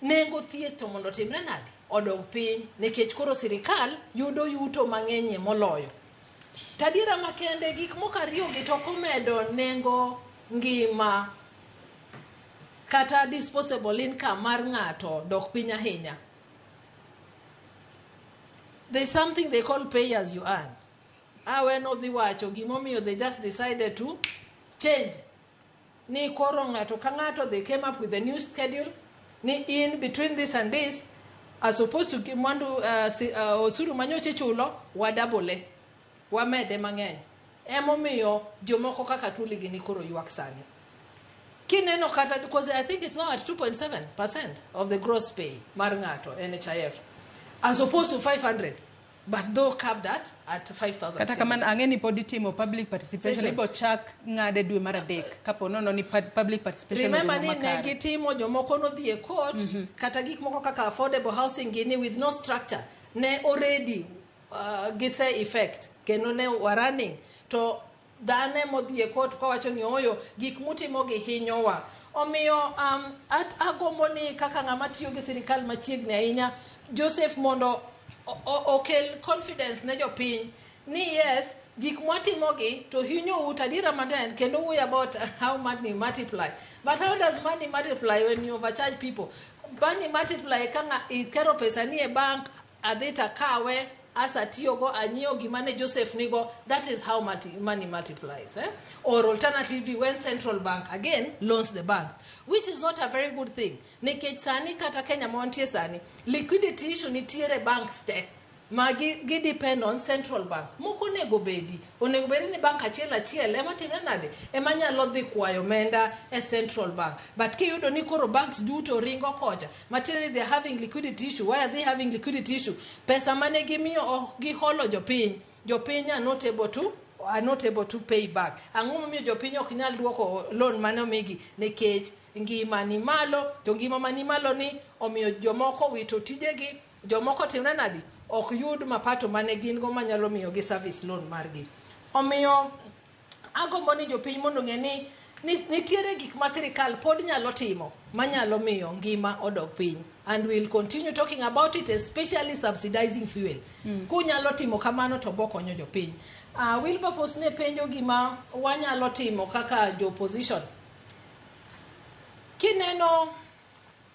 nengo thieth to mondo otimre nadi odog piny nikech koro sirikal yudo yuto mang'enyie moloyo. To adiera makende gik moko ariyo gi to ok omedo nengo ngima kata disposable income mar ng'ato dok piny ahinya. There's something they call pay as you earn. Awe nodhi wacho gimomiyo they just decided to change. Ni koro ng'ato ka ng'ato they came up with a new schedule ni in between this and this as opposed to mwandu osuru manyocha ichulo wadabole wamede mang'eny. Emomiyo jomoko kaka Tuli gini koro ywak sani. Kineno kata because I think it's now at 2.7% of the gross pay mar ng'ato NHIF as opposed to 500 but though capped at 5,000. Kata kamano ang'e ni pod itimo public participation Session. Ibo chak ng'ade dwe mar adek kapo nono ni public participation Remember orumo ni ne makare. gitimo jomoko nodhi e court kata gik moko kaka affordable housing gini with no structure ne already gise effect kendo ne wa running to dhane modhi e court kawacho ni oyo gik mutimo gi hinyowa. Omiyo agombo ni kaka ng'ama tiyo gi sirikal machiegni ahinya Joseph mondo okel confidence ne jopiny ni yes gik mwatimogi to hinyou to adiera matin kendo wuoyo about how money multiply, but how does money multiply when you overcharge people? Money multiply ka ikero pesa ni e bank adhi takawe asatiyogo anyiewo gima ne Joseph nigo. That is how money multiplies, eh? Or alternatively when central bank again loans the banks, which is not a very good thing nikech sani kata Kenya ma wantie sani liquidity issue nitiere banks te ma gi depend on central bank. Moko onego bedi onego bedi ni bank achiel achiel ema timre nade ema nyalo dhi kwayo omenda e central bank, but kiyudo ni koro banks duto ringo kocha matiende ni they are having liquidity issue. Why are they having liquidity issue? Pesa mane gimiyo ok giholo jopiny, jopiny are not able to pay back. Ang'o momiyo jopiny ok nyal duoko loan mane omigi? Nikech ngima ni malo to ngima mani malo ni omiyo jomoko wito tijegi, jomoko timre nadi ok yud mapato mane gin go manyalo miyo gi service loan margi. Omiyo agombo ni jopiny mondo ong'e ni nitiere gik ma sirikal pod nyalo timo manyalo miyo ngima odok piny, and we'll continue talking about it, especially subsidizing fuel. Kunyalo timo kamano to bokonyo jopiny. Wilberforce ne penjo gima wanyalo timo kaka jo opposition. Kineno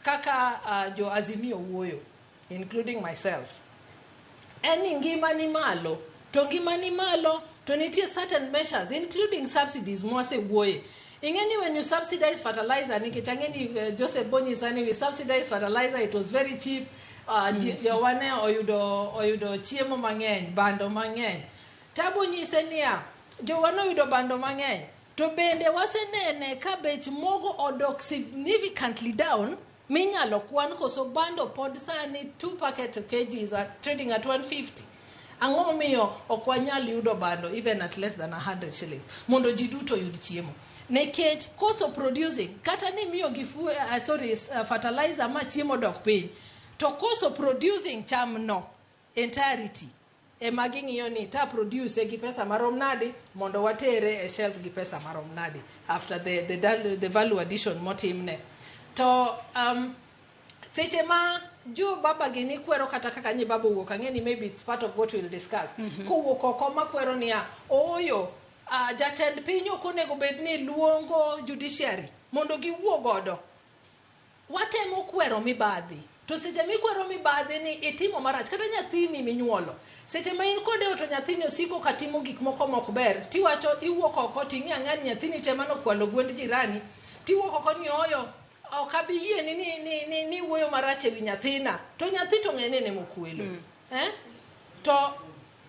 kaka jo Azimio wuoyo, including myself, en ni ngima ni malo to ngima ni malo to nitie certain measures including subsidies mwasewuoye. Ing'e ni when you subsidize fertilizer, nikech ang'e ni Joseph bonyisa ni we subsidize fertilizer, it was very cheap, jowa ne oyudo chiemo mang'eny, bando mang'eny. Tabo nyise niya jowa noyudo bando mang'eny to bende wasenene ka bech mogo odok significantly down minyalo kwan koso bando pod sani 2 packet of kgs are trading at 150. Ang'o momiyo ok wanyal yudo bando even at less than 100 shillings mondo ji duto oyud chiemo? Nikech cost of producing kata ni miyo gi sorry, fertilizer ma chiemo dok piny to cost of producing cham no entirety ema ging'iyo ni ta produce gi pesa marom nadi mondo watere e shelf gi pesa marom nadi after the value addition motimne. To seche ma jo baba gini kwero kata kaka nyi baba owuok, ang'e ni maybe it's part of what we'll discuss, kowuok oko makwero niya ooyo jatend piny ok onego bed ni luongo judiciary mondo giwuo godo. Watemo kwero mibadhi to seche mikwero mibadhi ni itimo marach kata nyathini minyuolo seche ma in kode to nyathini osiko ka timo gik moko mok ber tiwacho iwuok oko ting'i ang'e ni nyathini te manokwalo gwend jirani tiwuok oko ni oyo ok abi yie ni wuoyo marach ewi nyathina to nyathi to ng'e ni en emokwelo, eh? To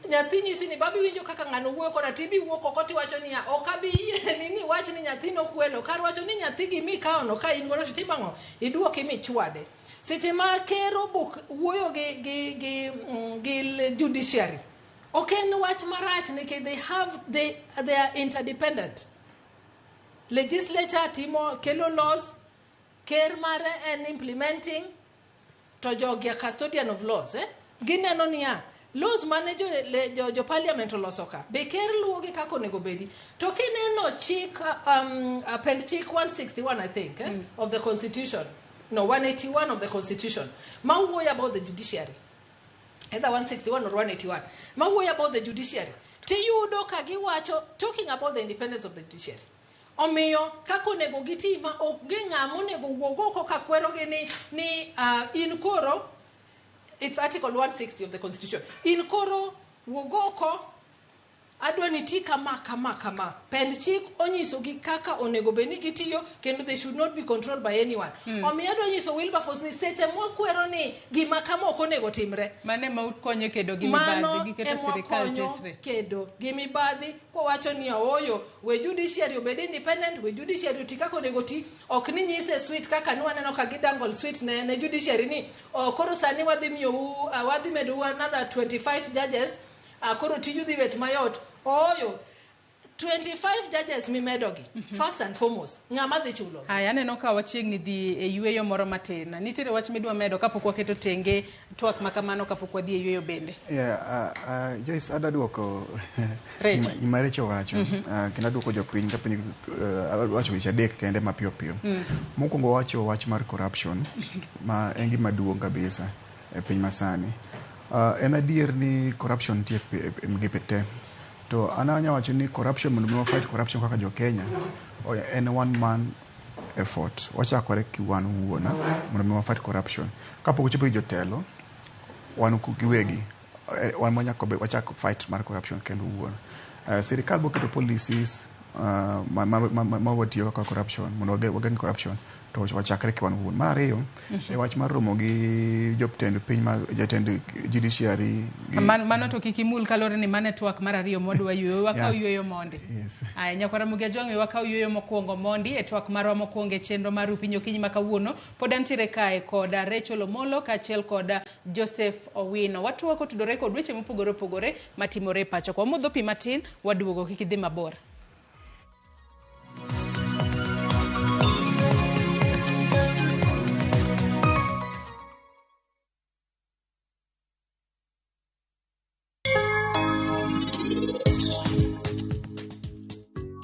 nyathi nyisi ni babi winjo kaka ng'ano wuoyo koda tibi wuok oko tiwacho niya ok abi yie ni wach ni nyathi nokwelo kar wacho ni nyathi gimikawono ka in godo to itimo ang'o iduoki michwade. Seche ma ker obuk wuoyo gi judiciary ok en wach marach nikech they are interdependent. Legislature timo kelo laws, ker mare en implementing to jogi are custodian of laws, eh? Gineno niya laws mane jo parliament oloso ka be ker luwogi kaka onego bedi. To kineno chik append chik 161 I think, eh, of the constitution, no, 181 of the constitution ma wuoyo about the judiciary, either 161 or 181 ma wuoyo about the judiciary, tiyudo ka giwacho talking about the independence of the judiciary. Omiyo kaka onego giti ma ok gi ng'ama onego wuog oko ka kwerogi ni in koro It's article 160 of the constitution. In koro wuog oko adwa ni ti kama kama kama. Pend chik onyisogi kaka onego bed ni gitiyo kendo they should not be controlled by anyone. Omiyo adwa nyiso Wilberforce ni seche mwakwero ni gima kama ok onego timre. Mano ema ukonyo kedo gi mibadhi Mano gi keto ema sirikal wakonyo tesre. kedo gi mibadhi kwawacho ni ooyo we judiciary obed independent, we judiciary oti kaka onego ti. Ok ni nyise sweet kaka nwaneno ka gidangle sweet ne judiciary ni oh, koro sani wadhi miyou wadhi medou another 25 judges koro tiju dhi bet mayot. Ooyo 25 judges mimedogi first and foremost ng'ama dhi chulo. Haya, aneno ka wachiegni dhi e yueyo moro matin. Nitiere wach midwa medo kapok waketo tenge twak ma kamano kapok wadhi e yueyo bende. Yeah, Joyce, adwa duoko Recho. gima Recho wacho. Kendo aduoko jopiny kapiny wacho weche adek kende mapiyo piyo. Mokwongo wacho wach mar corruption ma en gima duong' kabisa e piny masani. En adier ni corruption nitie e migepe te. To an anya wacho ni corruption mondo mi wa fight corruption kaka jo Kenya en one man effort. Wachakore ki wan wuon mondo mi wa fight corruption. Kapok ochopo ir jotelo, wan giwegi wan manyaka wachak fight mar corruption kendo wuon. Sirikal boketo policies ma watiyo kaka corruption mondo wageng' corruption to wachakre ki wan wuon. Mar ariyo, e wach mar romo gi jotend piny ma jatend judiciary gi Mano to kik imul kaluwore ni mano e twak mar ariyo mwadwa yueyo. Wakaw yueyo mondi. Yes. Aya, nyakwara Ramogi Ajwang' we wakaw yueyo mokwongo mondi e twak marwa mokwongo e chenro mar Upinyo Okinyi ma kawuono. Pod antiere kae kod Rachel Omolo kaachiel kod Joseph Owino. Watwak otudore kod weche mopogore opogore matimore e pacho ka. Wamodho pi matin, waduogo, kik idhi mabor.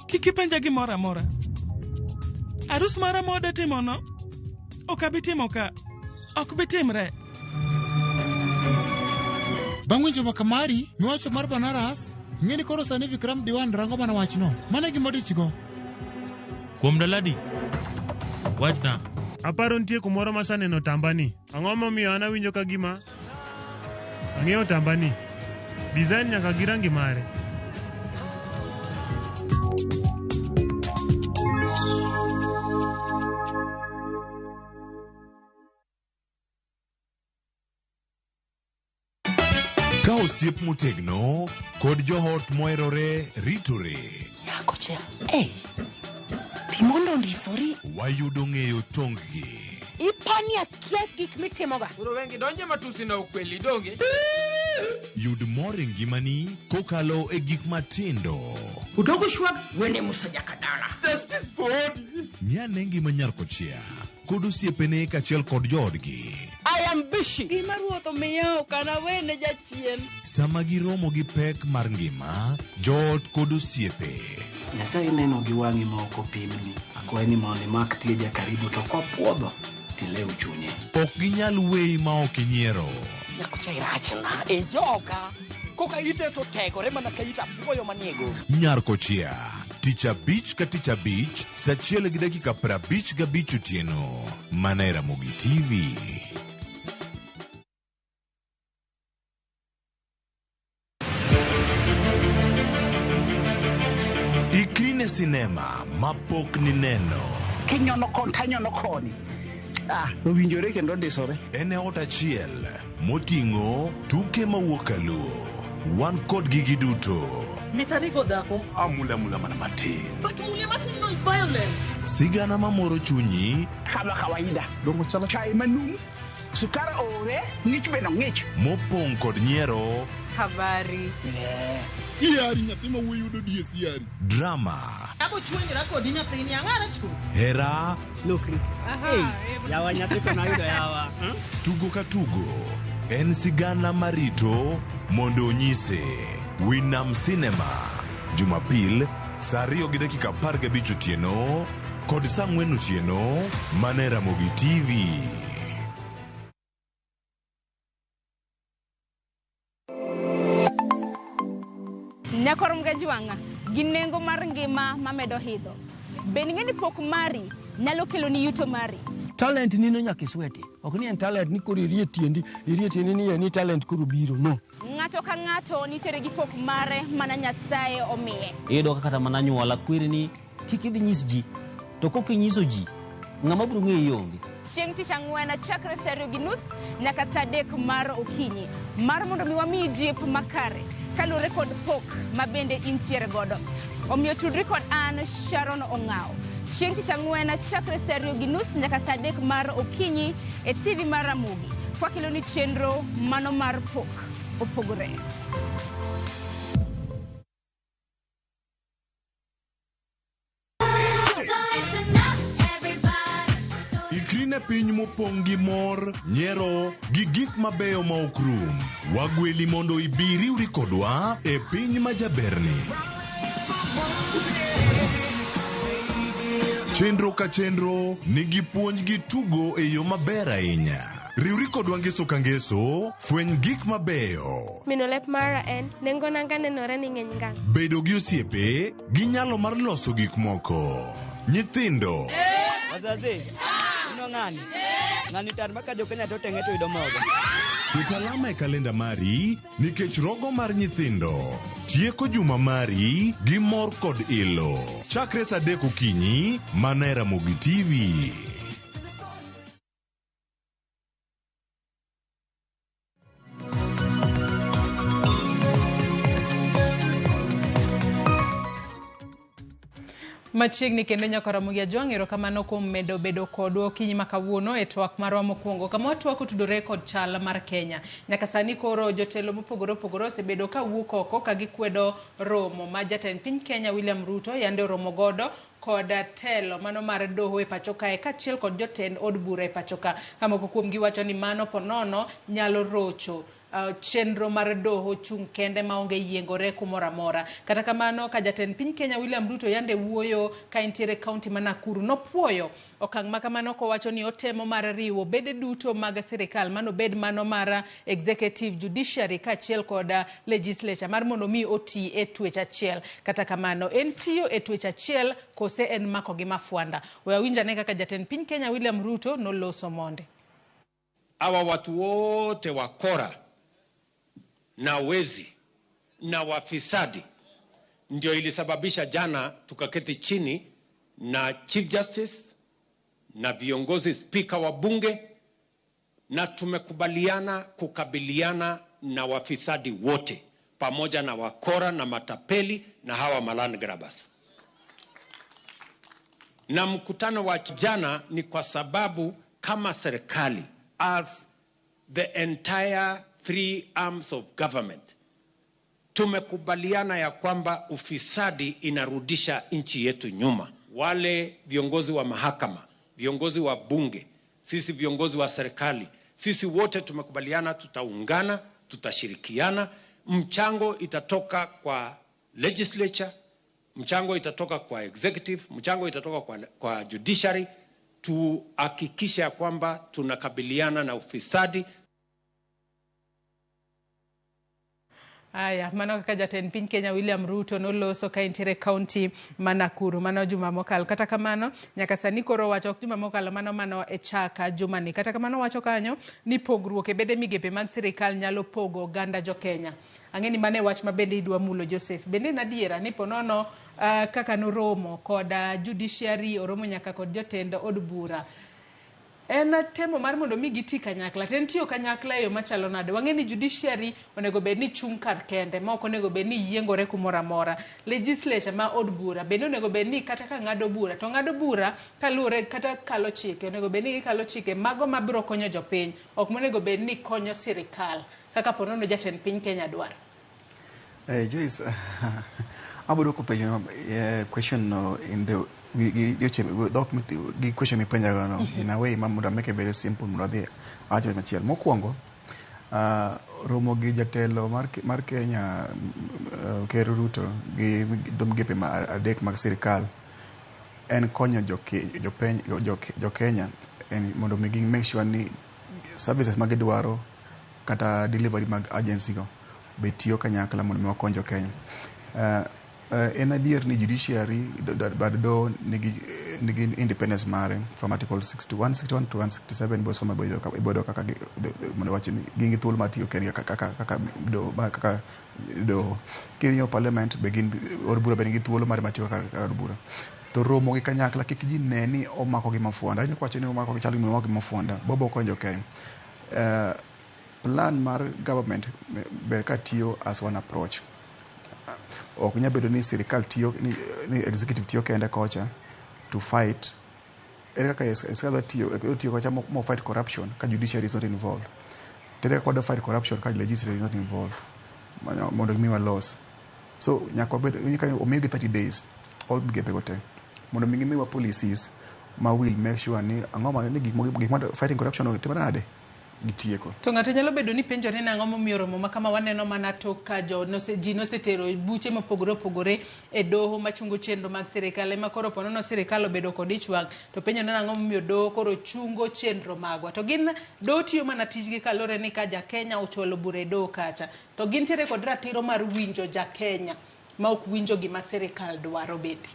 Kik ipenja gimoro amora. Arus mara moda timono, ok abi timo ka. Ok bi timre. Bang' winjo mbaka mari miwacho mar Banaras, ing'e ni koro sani Vikram Diwan rango mana wachno. Mano e gima odichgo. Kuom ndalo adi? Wachna. Aparo nitie kumoro masaneno otambani. Ang'o momiyo an awinjo ka gima ang'eyo otambani? Design nyaka gi rangi mare. Ka osiep motegno kod joot moherore ritore. Nyakocha, ei, timondo ondisori. Wayudo ng'eyo tong-gi. Ipani akia gik mitimoga. Koro wengi donje matusi na ukweli donge. Yud mor e ngimani kokalo e gik matindo. Udogo shwag wene Musa Jakadala. Justice for Odi. Ng'ane ngima nyar kochia kod osiepene kaachiel kod joodgi. I am busy. Gima ruoth omiya ok anawene jachien. Sama giromo gi pek mar ngima, joot kod osiepe. Nyasaye neno gi wang'i ma ok opimni. Akwayi ni mondo imak tieja karibu to kopuodho tilew chunye. Ok ginyal weyi ma ok inyiero. Nyakocha irachna e joka. Koka ite to tegore mana ka it apuoyo manie goro. Nyar kochia, tich abich ka tich abich, saa achiel gi dakika 55 otieno, mana e Ramogi TV. Ikri ne sinema mapok nineno. Kinyono koni tanyono koni. Ah, owinjore kendo ondisore. En e ot achiel moting'o tuke mawuok kaluo. Wan kodgi giduto. Mitanigo dhako. Amula mula mana matin. But mule matin no is violence. Sigana mamoro chunyi. Kama kawaida. Dongo chalo chai manum. Sukar ore, ng'ich bende ng'ich. Mopong' kod nyiero. Habari. Siari nyathi ma wuoyi yudo die siari. Drama. Abo chwenyra kodi nyathini ang'ara chu. Hera. Lokri. Hey, yawa nyathi to nayudo yawa. Tugo ka tugo en sigana marito mondo onyise. Winam Cinema. Jumapil saa 2:15 otieno kod saa 4 otieno mana e Ramogi TV. Nyakor Mgajwang'a gi nengo mar ngima mamedo idho. Bende ing'e ni pok mari nyalo keloni yuto mari. Talent ni no nyaka isweti. Ok ni en talent ni koro irie tiendi, irie tiendi ni en ni talent koro biro. No. Ng'ato ka ng'ato nitiere gi pok mare mana Nyasaye omiye. Iyudo ka kata mana anyuola kweri ni kik idhi nyis ji. To kok inyiso ji, ng'ama biro ng'eyi onge. Chieng' tich ang'wen chakre saa ariyo gi nus nyaka saa adek mar okinyi mar mondo mi wamiyi jip makare kaluwore kod pok ma bende intiere godo. Omiyo tudri kod an Sharon Ong'awo chieng' tich ang'wen chakre saa ariyo gi nus nyaka saa adek mar okinyi e TV mar Ramogi kwakeloni chenro mano mar pok opogore. Ikri ne piny mopong' gi mor, nyiero, gi gik mabeyo ma ok rum. Wagweli mondo ibi iriwri kodwa e piny ma jaberni. Chenro ka chenro nigi puonj gi tugo e yo maber ahinya. Riwri kodwa ngeso ka ngeso, fweny gik mabeyo. Mino lep mara en, nengo nanga nenore ni ng'eny ngang'. Bedo gi osiepe gi nyalo mar loso gik moko. Nyithindo. Wazazi, ino ng'ani? Ng'ani tar ma ka jo-Kenya to teng'e to yudo mogo. Ket alama e kalenda mari nikech rogo mar nyithindo tieko juma mari gi mor kod ilo. Chakre saa adek okinyi mana e Ramogi TV. Machiegni kendo nyaka Ramogi Ajwang', erokamano kuom medo bedo kodwa okinyi ma kawuono e twak marwa mokwongo kama watwak otudore kod chal mar Kenya. Nyaka sani koro jotelo mopogore opogore osebedo ka wuok oko ka gikwedo romo ma jatend piny Kenya William Ruto yande oromo godo kod telo mano mar doho e pacho kae kaachiel kod jotend od bura e pacho ka. Ka moko kuomgi wacho ni mano ponono nyalo rocho chenro mar doho chung' kende maonge yiengore kumoro amora. Kata kamano, ka jatend piny Kenya William Ruto yande wuoyo ka entiere kaunti ma Nakuru, nopuoyo okang' ma kamano kowacho ni otemo mar riwo bede duto mag sirikal, mano bed mano mar executive, judiciary kaachiel kod legislature mar mondo mi oti e twech achiel. Kata kamano, en tiyo e twech achiel kose en mako gi mafwanda? We awinj ane kaka jatend piny Kenya William Ruto noloso monde. Hawa watu wote wakora na wezi na wafisadi ndio ilisababisha jana tukaketi chini na Chief Justice na viongozi, spika wa bunge, na tumekubaliana kukabiliana na wafisadi wote pamoja na wakora na matapeli na hawa maland grabbers. Na mkutano wa jana ni kwa sababu kama serikali, as the entire three arms of government, tumekubaliana ya kwamba ufisadi inarudisha nchi yetu nyuma. Wale viongozi wa mahakama, viongozi wa bunge, sisi viongozi wa serikali, sisi wote tumekubaliana tutaungana, tutashirikiana. Mchango itatoka kwa legislature, mchango itatoka kwa executive, mchango itatoka kwa judiciary, tuhakikishe ya kwamba tunakabiliana na ufisadi. Aya, mano kaka jatend piny Kenya William Ruto noloso ka entiere kaunti ma Nakuru mano juma mokalo. Kata kamano, nyaka sani koro wacho ok juma mokalo mano mano e chaka jumani. Kata kamano wacho kanyo ni pogruok e bede migepe mag sirikal nyalo pogo oganda jo Kenya. Ang'e ni mano e wach ma bende idwa mulo Joseph. Bende en adiera ni ponono kaka noromo kod judiciary, oromo nyaka kod jotend od bura. En temo mar mondo mi giti kanyakla, to en tiyo kanyakla e yo machalo nade? Wang'e ni judiciary onego bed ni chung' kar kende, ma ok onego bed ni yiengore kumoro amora. Legislature ma od bura bende onego bed ni kata ka ng'ado bura, to ng'ado bura kaluwore kata kalo chike, onego bed ni gikalo chike mago mabiro konyo jopiny, ok monego bed ni konyo sirikal kaka ponono jatend piny Kenya dwaro. Joyce, abiro dwoko penjo question no in the gi question mipenjago no in a way ma mondo make it very simple mondo adhi awacho machielo. Mokwongo, romo gi jatelo mar Kenya Ker Ruto gi dho migepe adek mag sirikal en konyo jo Kenya en mondo mi gi make sure ni services ma gidwaro kata delivery mag agency go be tiyo kanyakla mondo mi wakony jo Kenya. En adier ni judiciary bad doho nigi independence mare from article 61, 61 to 167 ibosoma iboyudo kaka mondo wach ni gin gi thuolo mar tiyo kendgi kaka doho kaka doho. King'iyo parliament be gin od bura be nigi thuolo mare mar tiyo kaka od bura. To romo gi kanyakla kik ji ne ni omako gi mafuanda. Awinjo kawacho ni omako gi chal gima omako gi mafuanda. Bobo konyo jo Kenya. Plan mar government ber ka tiyo as one approach. Ok nyal bedo ni sirikal tiyo ni executive tiyo kende kocha to fight. Ere kaka sirikal tiyo kocha mo fight corruption ka judiciary is not involved? To ere kaka wadwa fight corruption ka legislature is not involved? Mondo gimiwa laws. So nyaka wabed omigi 30 days all migepe go te mondo mi gimiwa policies ma will make sure ni ang'o ma ni gik ma fighting corruption otimore nade gitieko. To ng'ato nyalo bedo ni penjore ni ang'o momiyo romo ma kama waneno mana tok ka jo nose, ji nosetero buche mopogore opogore e doho machungo chenro mag sirikal ema koro ponono sirikal obedo kod ich wang' to penjore ni ang'o momiyo doho koro chungo chenro magwa. To gin doho tiyo mana tijgi kaluwore ni ka ja Kenya ochwalo bura e doho kacha to gintiere kod ratiro mar winjo ja Kenya ma ok winjo gima sirikal dwaro bende.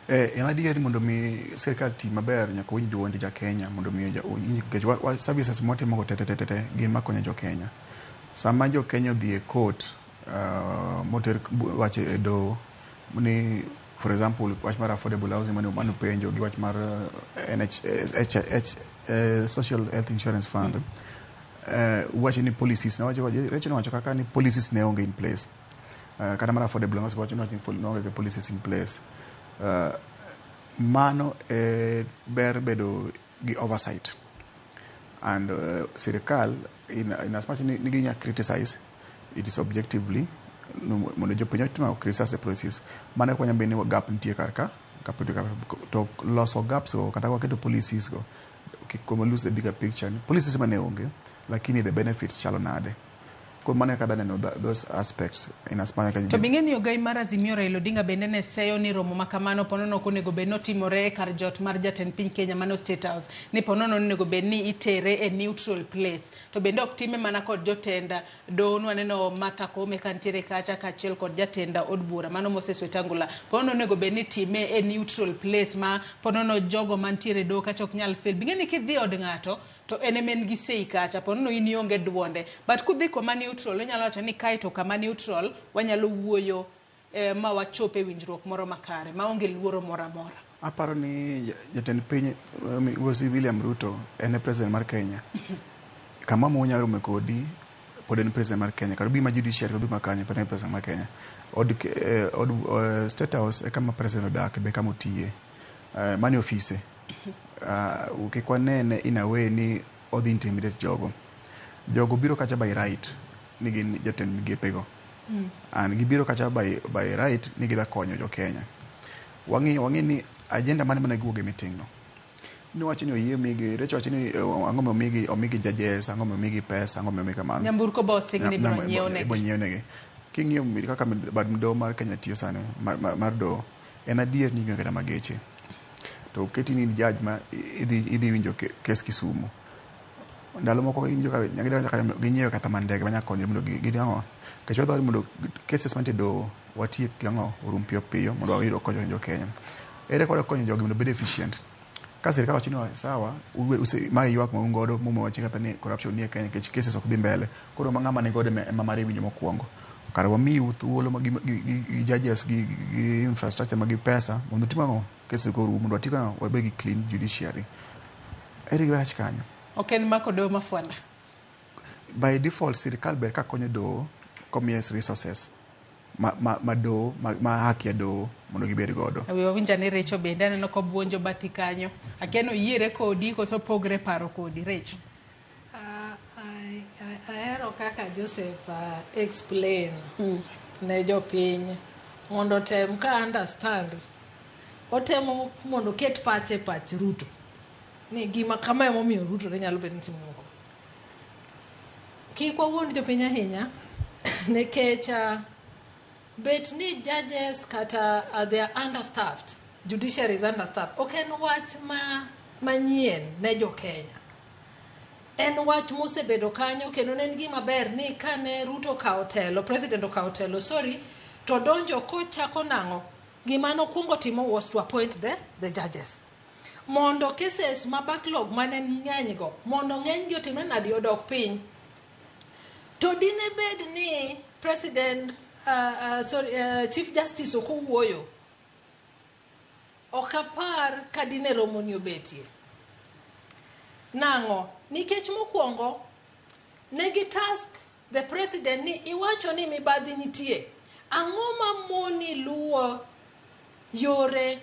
En adier ni mondo mi sirikal ti maber nyaka owinj duond ja Kenya mondo mi nikech services mwatimo go te te te te gin makonyo jo Kenya. Sama jo Kenya odhi e court moter wach e doho ni for example wach mar affordable housing mane upenjo gi wach mar NH, H, H, Social Health Insurance Fund wacho ni policies Rachel nowacho kaka ni policies ne onge in place. Kata mar affordable housing wacho ni onge policies in place. Mano ber bedo gi oversight and sirikal in as much ni ginya criticize it is objectively mondo jopiny otimo criticize the policies. Mano konyo be ni gap nitie kar ka gap nitie kar ka to loso gaps go kata waketo policies go kik lose the bigger picture. Policies mane onge lakini the benefits chalo nade. Koro mano e kaka aneno those aspects in as much To bing'e ni ogai mar Azimio Raila Odinga bende ne seyo ni romo ma kamano ponono ok onego bed ni otimore e kar jot mar jatend piny Kenya mano State House ni ponono onego bed ni itere e neutral place to bende ok time mana kod jotend doho nwaneno Martha Koome ka nitiere kacha kaachiel kod jatend od bura mano Moses Wetangula ponono onego bed ni time e neutral place ma ponono jogo mantiere e doho kacha ok nyal fail. Bing'e ni kidhi od ng'ato to en ema en gi sei kacha ponono in ionge duonde but kudhi koma neutral onyalo wacho ni kae to kama neutral wanyalo wuoyo ma wachop e winjruok moro makare maonge luoro moro amora. Aparo ni jatend piny Migosi William Ruto en e president mar Kenya. Kama monya rome kodi pod en president mar Kenya. Kata obi ma judiciary obi ma kanye pod en president mar Kenya. Od State House e kama president odak be kama otiye. Mano e ofise. Kik wanene in a way ni odhi intimidate jogo. Jogo biro kacha by right ni gin jatend migepe go. And gibiro kacha by right ni gidha konyo jo Kenya. Wang'i ni agenda mane mane giwuok e meeting no. Niwacho ni oyie migi, Rachel wacho ni ang'o momiyo omigi judges, ang'o momiyo omigi pesa, ang'o momiyo omigi kamano. Nyamburko bo osing ni ibiro nyiew negi. Ibiro nyiew negi. King'iyo kaka bad doho mar Kenya tiyo sani, mar doho, en adier ni gionge kata mageche. To oketi ni judge ma idhi winjo kes Kisumu. Ndalo moko iwinjo ka ginyiewo kata mana ndege manyalo konyo mondo gi ang'o. Nikech wadwaro mondo cases mantie e doho watiek gi ang'o orum piyo piyo mondo wayud konyore jo Kenya. Ere kaka konyo jogi mondo obed efficient? Ka sirikal wacho ni sawa, mae ywak ma un godo muwacho kata ni corruption nie Kenya nikech cases ok dhi mbele. Koro ma ng'ama ni godo ema mare iwinjo mokwongo. Kare wamiu thuolo gi judges gi infrastructure ma gi pesa mondo utim ang'o cases go orum mondo watim ang'o wabed gi clean judiciary. Ere gima rach kanyo? Ok en mako doho mafwanda. By default sirikal ber ka konyo doho komiye resources ma doho ma haki ya doho mondo gibed godo. We wawinjo ni Recho bende aneno kobuonjo bathi kanyo. Akia ni oyiere kodi koso pogre paro kodi Recho. Ahero kaka Joseph explain ne jopiny mondo otem ka understand. Otemo mondo oket pache e pach Ruto. Ni gima kama emomiyo Ruto ne nyalo bedo ni timo gimoro. Kik wawuond jopiny ahinya nikech bet ni judges kata they are understaffed, judiciary is understaffed. Ok en wach manyien ne jo Kenya. En wach mosebedo kanyo kendo ne en gima ber ni kane Ruto okawo telo, president okawo telo, sorry, To donjo kochako nang'o? Gima nokwongo timo was to appoint the judges. Mondo cases ma backlog mane ng'eny go, mondo ng'eny gi otimre nadi odok piny. To dine bed ni president, sorry, Chief Justice ok owuoyo, ok apar ka dine romo ni obetie. Nang'o? Nikech mokwongo, ne gi task the president ni iwacho ni mibadhi nitie. Ang'o ma moni luwo yore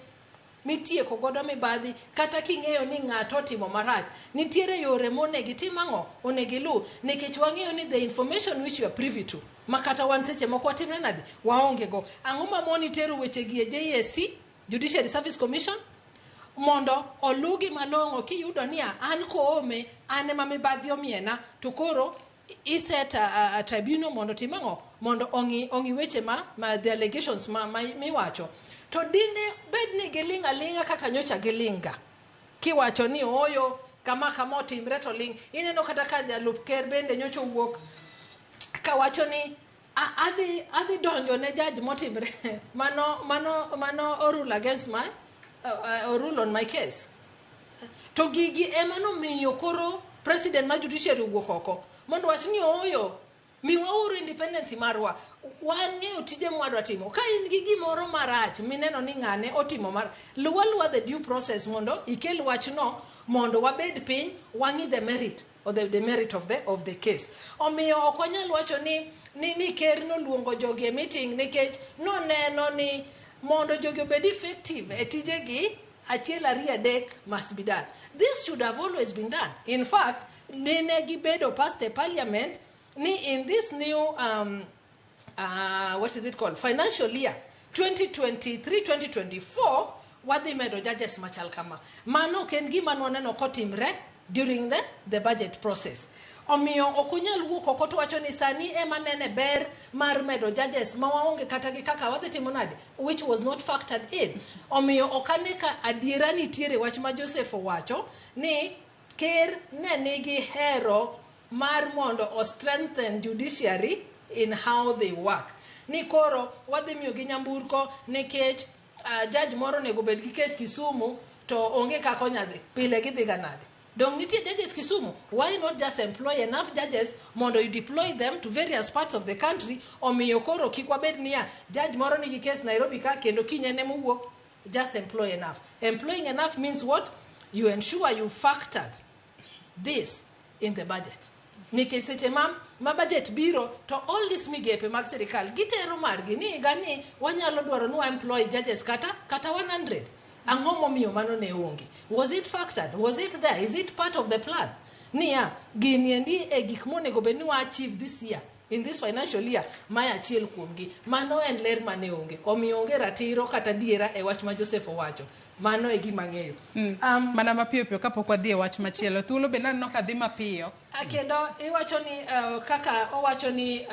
mitieko godo mibadhi kata king'eyo ni ng'ato otimo marach? Nitiere yore monego itim ang'o? Onego iluw. Nikech wang'eyo ni the information which you are privy to, ma kata wan seche moko watimre nade? Waonge go. Ang'o ma moni tero wechegi e JSC, Judiciary Service Commission, mondo olugi malong'o kiyudo niya an Koome an ema mibadhi omiena to koro iset a tribunal mondo otim ang'o? Mondo ong'i weche ma the allegations ma miwacho. To dine bed ni giling' aling'a kaka nyocha giling' ga kiwacho ni ooyo kama kama otimre to ling'. Ineno kata ka jalup ker bende nyocha owuok kawacho ni adhi donjo ne judge motimre mano orule against my rule on my case. To gigi ema nomiyo koro president mar judiciary owuok oko mondo wach ni ooyo miwauru independence marwa, wan ng'eyo tije mwadwa timo. Ka in gi gimoro marach mineno ni ng'ane otimo mar, luwa luwa the due process mondo ikel wachno mondo wabed piny wang'i the merit or the demerit of the case. Omiyo ok wanyal wacho ni ker noluongo jogi e meeting nikech noneno ni mondo jogi obed effective e tijegi, achiel ariyo adek must be done. This should have always been done. In fact, nene gibedo past the parliament ni in this new what is it called, financial year 2023-2024 wadhi medo judges machal kama. Mano ok en gima nwaneno kotimre during the budget process. Omiyo ok onyal wuok oko to wacho ni sani ema nene ber mar medo judges ma waonge kata gi kaka wadhi timo nade, which was not factored in. Omiyo ok ane ka adiera nitiere wach ma Joseph owacho ni ker ne nigi hero mar mondo o strengthen judiciary in how they work. Ni koro wadhi miyogi nyamburko nikech judge moro onego bed gi kes Kisumu to onge kaka onyadhi, pile gidhi ga nade? Dong nitie judges Kisumu, why not just employ enough judges mondo you deploy them to various parts of the country? Omiyo koro kik wabed niya judge moro nigi kes Nairobi ka kendo kinyne mowuok. Just employ enough. Employing enough means what? You ensure you factored this in the budget. Nikech seche ma budget biro to all these migepe mag sirikal gitero margi ni higa ni wanyalo dwaro ni wa employ judges kata 100. Ang'o momiyo mano ne onge? Was it factored? Was it there? Is it part of the plan? Niya, gini endi e gik monego bed ni wa achieve this year, in this financial year, mae achiel kuomgi. Mano en ler mane onge. Omiyo onge ratiro kata diera e wach ma Joseph owacho. Mano e gima ang'eyo. Mana mapiyo piyo kapok wadhi e wach machielo. Thuolo bende aneno ka dhi mapiyo. Kendo iwacho ni kaka owacho ni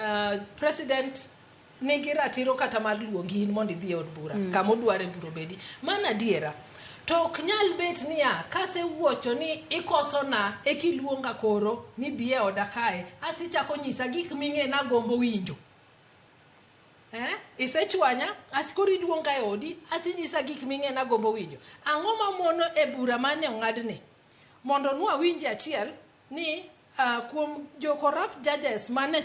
president nigi ratiro kata mar luongi in mondo idhi e od bura kama odware bura obedi. Mano adiera. To ok nyal bet niya kasewuocho ni ikosona ekiluonga koro ni bi e oda kae asichako nyisa gik ming'e nagombo winjo. Isechwanya asikoro iluonga e odi asinyisa gik ming'e nagombo winjo. Ang'o mamono e bura mane ong'adni mondo nwawinji achiel ni kuom jo corrupt judges mane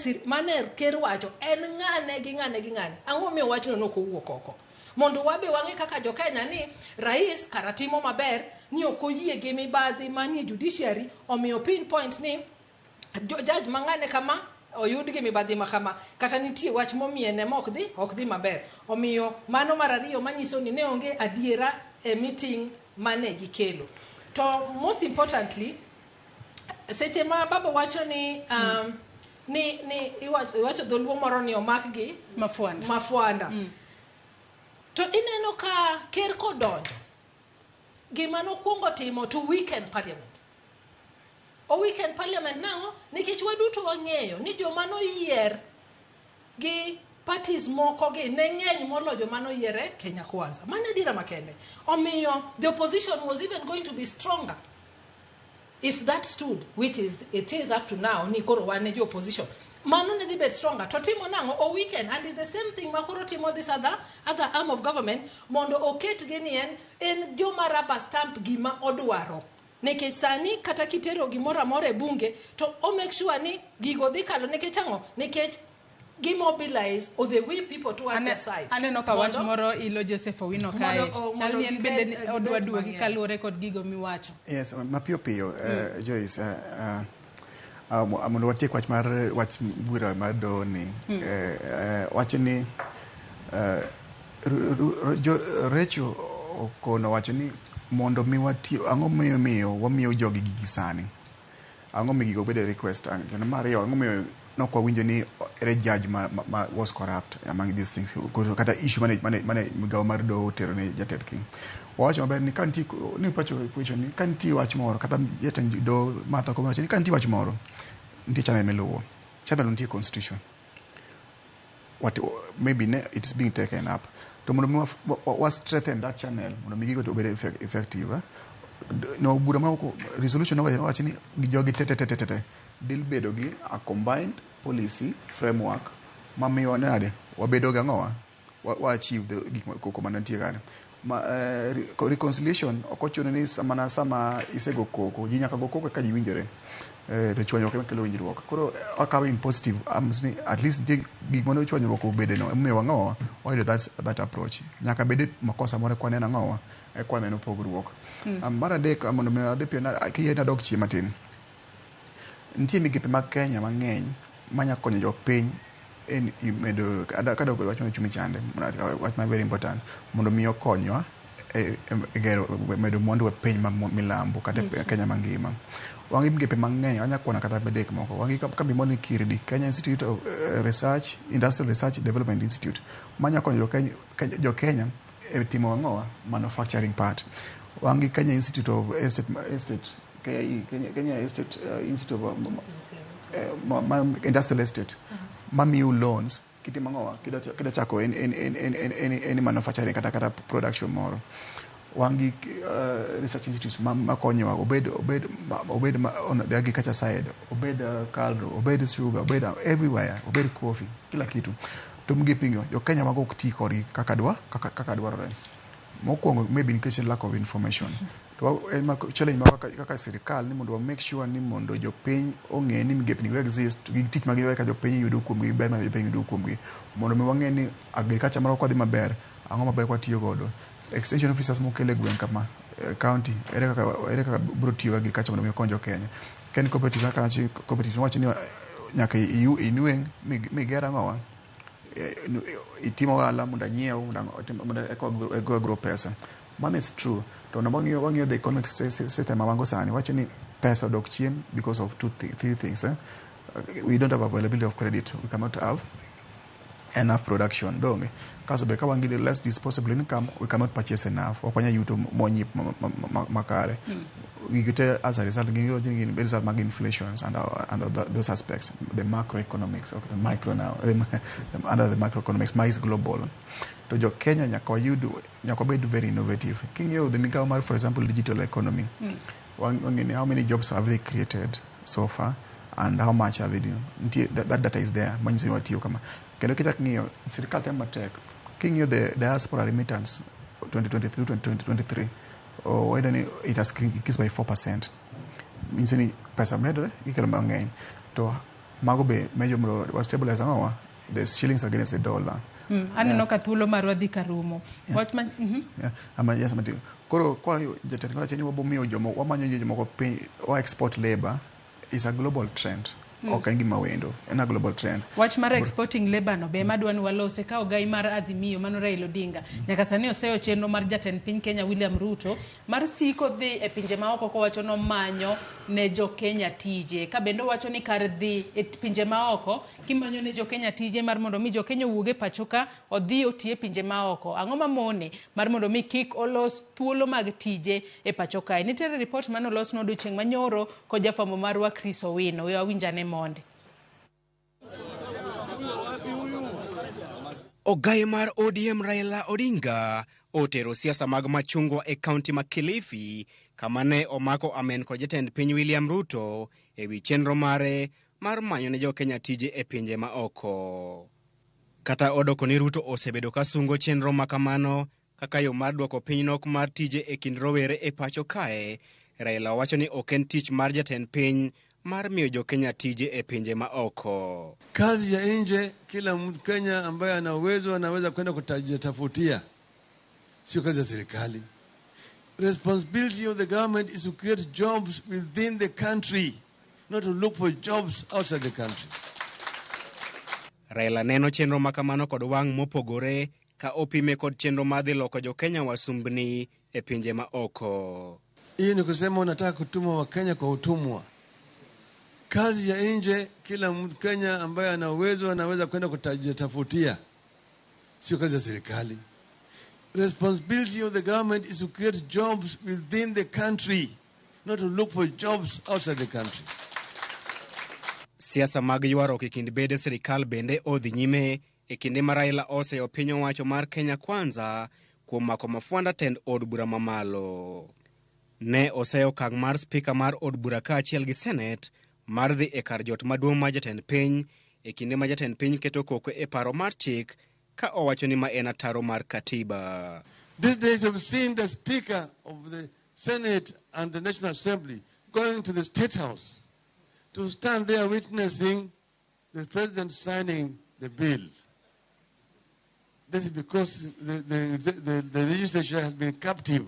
ker wacho en ng'ane gi ng'ane gi ng'ane. Ang'o momiyo wachno nok owuok oko? Mondo wabe wang'e kaka jo Kenya ni rais kara timo maber ni ok oyie gi mibadhi manie judiciary, omiyo pinpoint ni judge mang'ane kama oyud gi mibadhi ma kama, kata nitie wach momiene ma ok dhi maber. Omiyo mano mar ariyo manyiso ni ne onge adiera e meeting mane gikelo. To most importantly, seche ma baba wacho ni ni iwacho dholuo moro ni omak gi mafuanda. Mafuanda. To ineno ka ker kodonjo, gima nokwongo timo to weaken parliament. O weaken parliament nang'o? Nikech waduto wang'eyo ni joma noyier gi parties moko gi ne ng'eny moloyo joma noyier e Kenya Kwanza. Mano adiera makende. Omiyo the opposition was even going to be stronger if that stood, which is it is up to now, ni koro wan e jo opposition. Mano ne dhi bet stronger. To timo nang'o? O weekend and it's the same thing ma koro timo this other arm of government mondo oket gi ni en joma rubber stamp gima odwaro. Nikech sani kata kitero gimoro amora e bunge to o make sure ni gigo dhi kalo nikech ang'o? Nikech gi mobilize or they will people towards their side. Aneno ka wach moro ilo Joseph Owino kae. Mondo Chal ni en bende odwa gibed duogi mang'eny. kaluwore kod gigo miwacho. Yes, mapiyo piyo, Joyce, mondo watiek wach mar wach bura mar doho ni, wacho ni Rachel Okono wacho ni mondo mi wati, ang'o miyo wamiyo jogi gigi sani? Ang'o miyo gigo bedo request? Kendo mar ariyo, ang'o miyo nok wawinjo ni ere judge ma was corrupt among these things? Koro kata issue mane migawo mar doho otero ne jatend king. Wawacho maber ni ka nitie, ni pacho question ni ka nitie wach moro, kata jatend doho Martha Koome wacho ni ka nitie wach moro, nitie channel miluwo. Channel nitie constitution. What maybe ne, it's being taken up. To mondo mi wa strengthen that channel, mondo mi gigo obed effective. No bura ma resolution no wacho ni jogi te te te te te te dhi bedo gi a combined policy framework mamiyo nade wabedo gi ang'owa wa achieve the gik koko mantie kanyo. Ma, reconciliation ok ochuno ni mana sama isego koko, ji nyaka go koko ka ji winjore. To chwanyruok ema kelo winjruok. Koro akawo in positive arms ni at least nitie gik mane chwanyruok obede no, emomiyo wang'owa wayudo that approach. Nyaka bede makosa moro eka waneno ang'owa, eka waneno pogruok. Mar adek, mondo mi adhi piyo, kiyie nadok chien matin. Nitie migepe mag Kenya mang'eny manya konyo jopiny en medo kadok wach mar uchumi chande, wach ma very important, mondo mi okonywa e gero medo mwandu e piny ma milambo kata e Kenya mangima. Wan gi migepe mang'eny, wanya kwano kata adek moko. Wan gi kambi moro ni KIRDI, Kenya Institute of Research, Industrial Research Development Institute, manya konyo jo Kenya e timo ang'owa, manufacturing part. Wan gi Kenya Institute of Estate, KIE, Kenya Estate, Institute of Industrial Estate, mamiyo loans kitimo ang'owa, kidwa chako any manufacturing kata production moro. Wan gi research institutes makonyowa, obed on the agriculture side, obed KALRO, obed sugar, obed everywhere, obed coffee, kila kitu. To migepe go, jo Kenya mago ok ti kodgi kaka dwarore. Mokwongo maybe nikech lack of information. To en ma challenge ma kaka sirikal ni mondo wa make sure ni mondo jopiny ong'e ni migepe ni exist, to gi tich ma giweyo ka jopiny yudo kuomgi, ber ma jopiny yudo kuomgi. Mondo mi wang'e ni agriculture marwa kodhi maber, ang'o maber kwa tiyo godo. Extension officers mokele gweng' kama, county, ere kaka biro tiyo gi agriculture mondo mi okony jo Kenya. Ken cooperative kaka cooperative wacho ni nyaka inweng' miger ang'owa, itim ohala mondo anyiew mondo eka grow pesa. Mano is true. To wang'iyo the economic system ma wango sani, wacho ni pesa odok chien because of two three things. We don't have availability of credit. We cannot have enough production. Donge. Kaso be ka wan gi less disposable income, we cannot purchase enough. Ok wanyal yuto monyiepo makare. Gigo te as a result, gin result mag inflations and those aspects, the macroeconomics, okay, the micro now, under the macroeconomics, ma is global. To jo Kenya nyaka wayud, nyaka wabed very innovative. King'iyo the migawo mar, for example, digital economy, wang'e ni how many jobs have they created so far and how much are they doing. Nitie, that data is there, manyiso ni watiyo kama. Kendo kichak ng'iyo, sirikal temo matek. King'iyo the diaspora remittance 2023 2023, wayudo ni it has increased by 4%. Manyiso ni pesa medore, gikelo mang'eny. To mago be mejo mondo wa stabilize ang'owa, the shillings against the dollar. Aneno ka thuolo marwa dhi ka rumo. Wach ma. Yeah. Ama yes, mati. Koro kwa jatend wacho ni wabomiyo jomo wamanyo jomoko piny wa export labor is a global trend. Ok en gima wendo, en a global trend. Wach mar exporting labor no be ema dwa ni walose ka ogai mar Azimio mano Raila Odinga nyaka sani oseyo chenro mar jatend piny Kenya William Ruto mar siko dhi e pinje maoko kowacho nomanyo ne jo Kenya tije, ka bende owacho ni kar dhi e pinje maoko kimanyo ne jo Kenya tije mar mondo mi jo Kenya owuog e pacho ka odhi oti e pinje maoko, ang'o mamone mar mondo mi kik olos thuolo mag tije e pacho kae. Nitiere ripot mane olos no odiochieng' manyoro kod jafwambo marwa Chris Owino. We wawinjane mondi. Ogai mar ODM Raila Odinga otero siasa mag machungwa e kaunti ma Kilifi kama ne omako amen kod jatend piny William Ruto ewi chenro mare mar manyo ne jo-Kenya tije e pinje ma oko. Kata odoko ni Ruto osebedo ka sungo chenro ma kamano kaka yo mar dwoko piny nok mar tije e kind rowere e pacho kae, Raila wacho ni ok en tich mar jatend piny mar miyo jo-Kenya tije e pinje ma oko. Kazi ya nje, kila Mkenya ambaye ana uwezo anaweza kwenda kujitafutia, sio kazi ya serikali. Responsibility of the government is to create jobs within the country, not to look for jobs outside the country. Raila neno chenro ma kamano kod wang' mopogore ka opime kod chenro mar dhi loko jo-Kenya wasumbni e pinje ma oko. Hii ni kusema unataka kutuma Wakenya kwa utumwa. Kazi ya nje, kila Mkenya ambaye ana uwezo anaweza kwenda kujitafutia, sio kazi ya serikali. Responsibility of the government is to create jobs within the country, not to look for jobs outside the country. Siasa mag ywaruok e kind bede sirikal bende odhi nyime e kinde ma Raila oseyo piny owacho mar Kenya Kwanza kuom mako mafwanda tend od bura mamalo. Ne oseyo okang' mar spika mar od bura kaachiel gi senet mar dhi e kar jot maduong' mar jatend piny e kinde ma jatend piny keto koko e paro mar chik ka owacho ni ma en ataro mar katiba. These days we've seen the Speaker of the Senate and the National Assembly going to the State House to stand there witnessing the President signing the bill. This is because the legislature has been captive,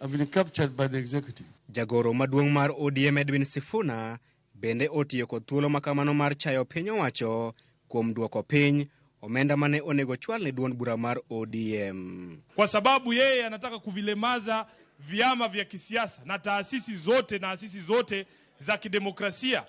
have been captured by the executive. Jagoro maduong' mar ODM Edwin Sifuna bende otiyo kod thuolo ma kamano mar chayo piny owacho kuom duoko piny omenda mane onego chwal ne duond bura mar ODM. Kwa sababu yeye anataka kuvilemaza vyama vya kisiasa na taasisi zote na asisi zote za kidemokrasia.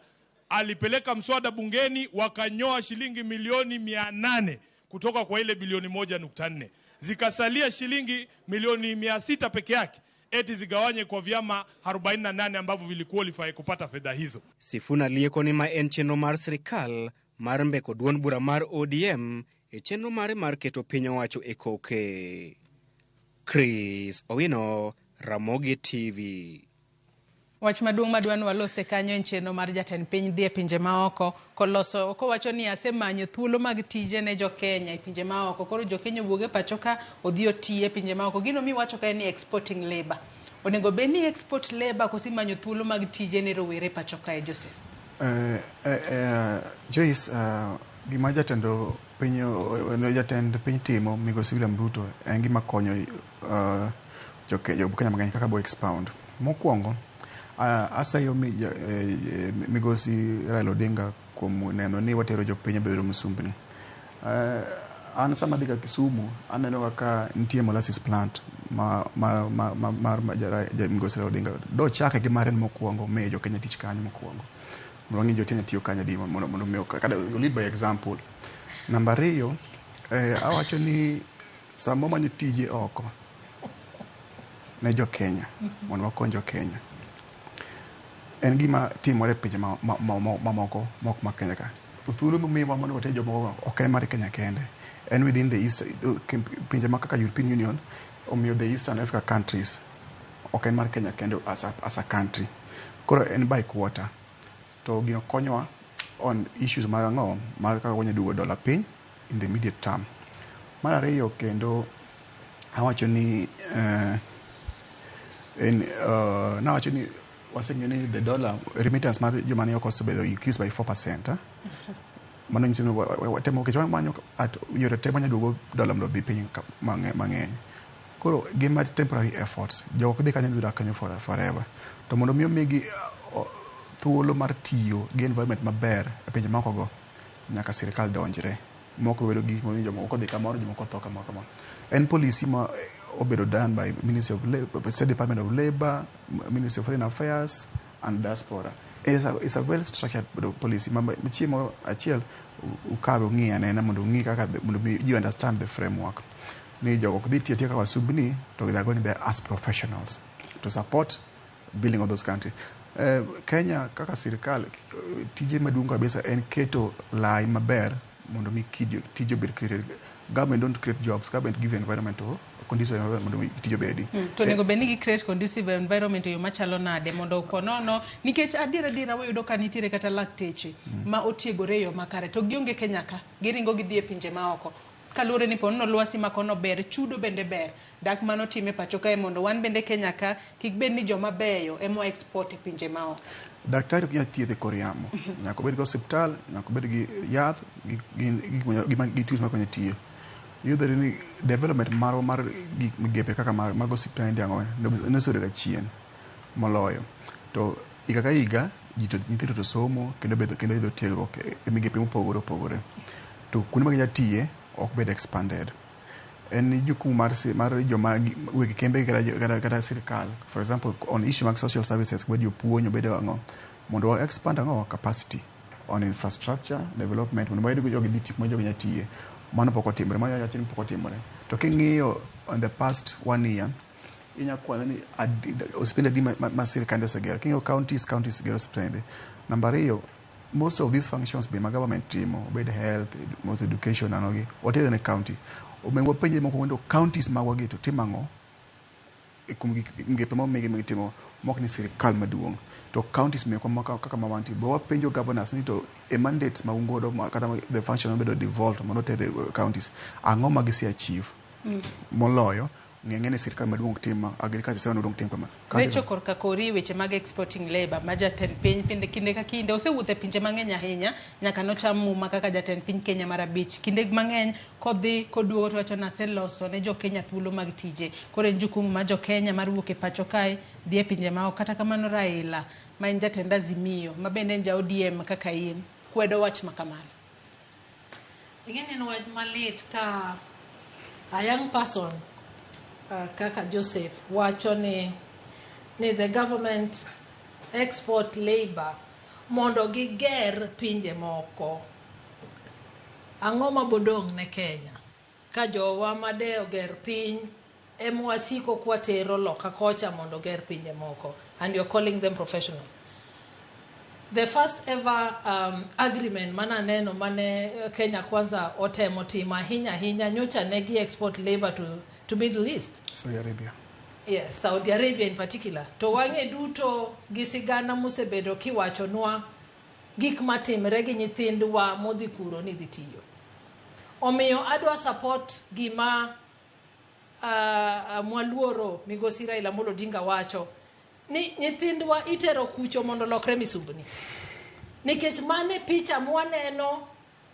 Alipeleka mswada bungeni wakanyoa shilingi milioni 800 kutoka kwa ile bilioni 1.4. Zikasalia shilingi milioni 600 peke yake, eti zigawanye kwa vyama 48 ambavyo viliqualify kupata fedha hizo. Sifuna lieko ni ma en chenro mar sirikal mar mbeko duond bura mar ODM e chenro mare mar keto piny owacho e koke. Chris Owino, Ramogi TV. Wach maduong' madwa ni walose kanyo en chenro mar jatend piny dhi e pinje maoko koloso kowacho ni asemanyo thuolo mag tije ne jo-Kenya e pinje maoko. Koro jo-Kenya owuog e pacho ka odhi oti e pinje maoko. Gino miwacho ka en ni exporting labour. Onego bed ni export labour koso imanyo thuolo mag tije ne rowere e pacho kae, Joseph? Joyce, gima jatend piny jatend piny timo migosi William Ruto en gima konyo jo Kenya mang'eny kaka bo expound. Mokwongo, aseyo migosi Raila Odinga kuom neno ni watero jopiny obedo misumbni. An sama adhi ga Kisumu aneno kaka nitie molasses plant ma migosi Raila Odinga dochake gi mare mokwongo miyo jo Kenya tich kanyo mokwongo. Mondo wang'e jo Kenya tiyo kanyo adi mondo mi kata lead by example. Namba ariyo, awacho ni sama wamanyo tije oko ne jo Kenya mondo wakony jo Kenya. En gima timore e pinje mamoko mok ma Kenya ka. To thuolo momiwa mondo water jomoko ok en mar Kenya kende. En within the East, pinje ma kaka European Union omiyo the Eastern Africa countries ok en mar Kenya kende as a country. Koro en by quarter. To gino konyowa on issues mar ang'o mar kaka wanyalo duogo dola piny in the immediate term. Mar ariyo kendo awacho ni nawacho ni waseng'eyo ni the dollar remittance mar joma ni oko osebedo increase by 4%. Mano nyiso ni watemo nikech wamanyo at yore te manyalo duogo dola mondo obi piny mang'eny. Koro gin mar temporary efforts. Jogo ok dhi kanyo dhi dak kanyo forever. To mondo mi omigi thuolo mar tiyo gi environment maber e pinje maoko go, nyaka sirikal donjre. Moko bedo gi jomoko dhi kamoro, jomoko tho kamoro kamoro. En policy ma obedo done by Ministry of Labor, State Department of Labor, Ministry of Foreign Affairs and Diaspora. It's a well structured policy. Ma chieng' moro achiel ukawe ung'i anena mondo ung'i kaka mondo you understand the framework. Ni jogo ok dhi tiyo atiya kaka wasumbni to they are going there as professionals to support building of those countries. Kenya kaka sirikal tije maduong' kabisa en keto lai maber mondo mi tije obed created. Government don't create jobs, government give environment to conducive environment mondo mi tije obedi. To onego bed ni gi create conducive environment e yo machalo nade mondo ponono nikech adier adiera wayudo ka nitiere kata lakteche ma otiegore e yo makare to gionge Kenya ka giringo gidhi e pinje maoko kaluwore ni ponono lwasi ma kono ber chudo bende ber dak mano time pacho kae mondo wan bende Kenya ka kik bed ni joma beyo ema export e pinje maoko. Daktari ok nyal thiedho e kor yamo. Nyaka obed gi osiptal, nyaka obed gi yath, gi tools makonye tiyo. Yudore ni development marwa mar gik migepe kaka mag osiptande ang'o nosebedo ga chien moloyo. To higa ka higa ji to nyithindo to somo kendo bedo kendo yudo tiegruok e migepe mopogore opogore. To kuonde ma ginya tiye ok bed expanded. En jukumu mar joma weg kembe kata sirikal. For example, on issue mag social services, obed jopuonj, obed ang'o, mondo wa expand ang'o capacity on infrastructure development mondo wayud jogi dhi kuma jogi nya tiye. Mano pok otimore, mano wacho ni pok otimore. To king'iyo on the past one year, inya kwano ni osiptende adi ma sirikande osegero. King'iyo counties, counties gero osiptende. Namba ariyo, most of these functions be ma government timo, obed health, most education ang'o gi, otere ne county. Onego wapenjre mokwongo ni to counties magwa gi to timo ang'o e kuom gik migepe momigi mitimo mok ni sirikal maduong'. To counties mekwa ma kaka ma wantie be wapenjo governors ni to e mandates ma un godo kata the function mabedo devolved mondo oter e counties, ang'o ma gise achieve moloyo ng'eng'e ni sirikal maduong' ok tim agriculture sector maduong' tim kama. Recho korka kori weche mag exporting labor ma jatend piny pinde kinde ka kinde osewuotho e pinje mang'eny ahinya nyaka nocham muma kaka jatend piny Kenya mar abich. Kinde mang'eny kodhi koduogo to wacho ni aseloso ne jo Kenya thuolo mag tije. Koro en jukumu mar jo Kenya mar wuok e pacho kae dhi e pinje maoko. Kata kamano Raila ma en jatend Azimio ma bende en ja ODM kaka in kwedo wach ma kamano. Ing'e ni en wach malit ka a young person kaka Joseph wacho ni the government export labor mondo giger pinje moko. Ang'o mabodong' ne Kenya? Ka jowa made oger piny ema wasiko kwatero loka kocha mondo oger pinje moko and you're calling them professional. The first ever agreement mananeno mane Kenya Kwanza otemo timo ahinya ahinya nyocha ne gi export labor to Middle East. Saudi Arabia. Yes, Saudi Arabia in particular. To wang'e duto gi sigana mosebedo kiwachonwa gik matimre gi nyithindwa modhi kuro ni dhi tiyo. Omiyo adwa support gima mwaluoro migosi Raila Amolo Odinga wacho ni nyithindwa itero kucho mondo olokre misumbni. Nikech mane picha mwaneno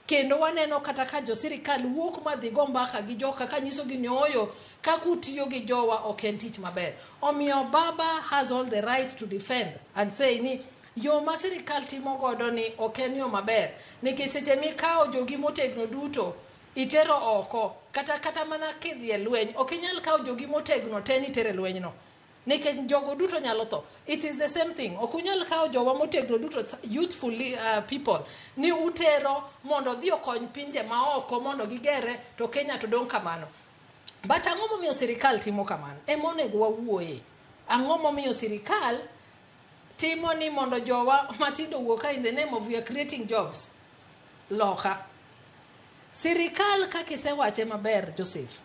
kendo waneno kata ka jo sirikal wuok madhi go mbaka gi joka kanyisogi ni ooyo kaka utiyo gi jowa ok en tich maber. Omiyo baba has all the right to defend and say ni yo ma sirikal timo godo ni ok en yo maber nikech seche mikawo jogi motegno duto itero oko kata mana kidhi e lweny ok inyal kawo jogi motegno te ni itere lweny no nikech jogo duto nyalo tho. It is the same thing. Ok unyal kawo jowa motegno duto youthful people ni utero mondo odhi okony pinje maoko mondo gigere to Kenya to dong' kamano. But ang'o momiyo sirikal timo kamano? Ema onego wawuoye. Ang'o momiyo sirikal timo ni mondo jowa matindo wuok ka in the name of we are creating jobs loka. Sirikal kaka isewache maber Joseph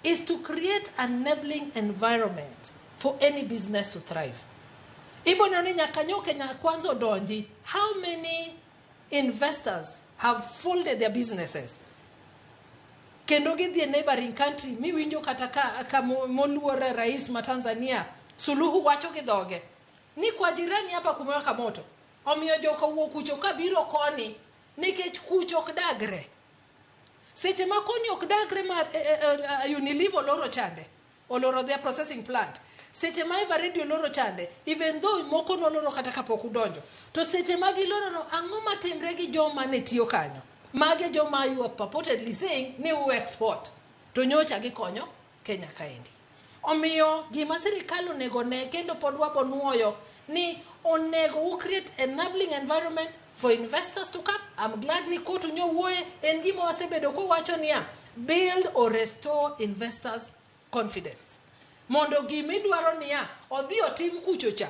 is to create an enabling environment for any business to thrive. Ibo neno ni nyaka nyo Kenya Kwanza odonji, how many investors have folded their businesses? Kendo gidhi e neighboring country miwinjo kata ka moluor rais ma Tanzania Suluhu wacho gi dhoge ni kwa jirani hapa kumewaka moto. Omiyo joka wuok kucho kabiro koni nikech kucho ok dagre. Seche ma koni ok dagre ma Unilever oloro chande, oloro their processing plant. Seche ma Eveready oloro chande, even though moko noloro kata kapok udonjo. To seche ma giloro no, ang'o matimre gi joma ne tiyo kanyo? Mage joma you are purportedly saying ni u export. To nyocha gikonyo Kenya kaendi. Omiyo gima sirikal onego ne kendo pod wabo nuoyo ni onego u create enabling environment for investors to come. I'm glad ni kotu nyo wuoye en gima wasebedo kowacho niya build or restore investors confidence. Mondo gimidwaro niya odhi otim kucho cha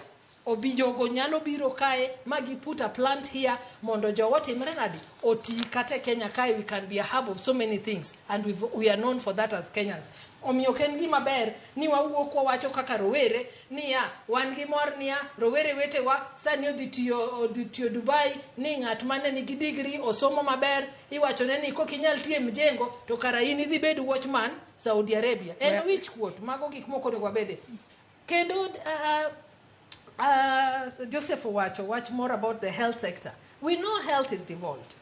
Obi jogo nyalo biro kae ma gi put a plant here mondo jogo otimre nadi oti kata e Kenya kae we can be a hub of so many things and we are known for that as Kenyans. Omiyo ok en gima ber ni wawuok wawacho kaka rowere niya wan gi mor niya rowere wetewa sani odhi tiyo odhi tiyo Dubai ni ng'at mane nigi degree osomo maber iwachone ni kok inyal tiyo e mjengo to kara in idhi bed watchman Saudi Arabia. En wich kuot mago gik moko onego wabede. Kendo Joseph owacho wach more about the health sector. We know health is devolved.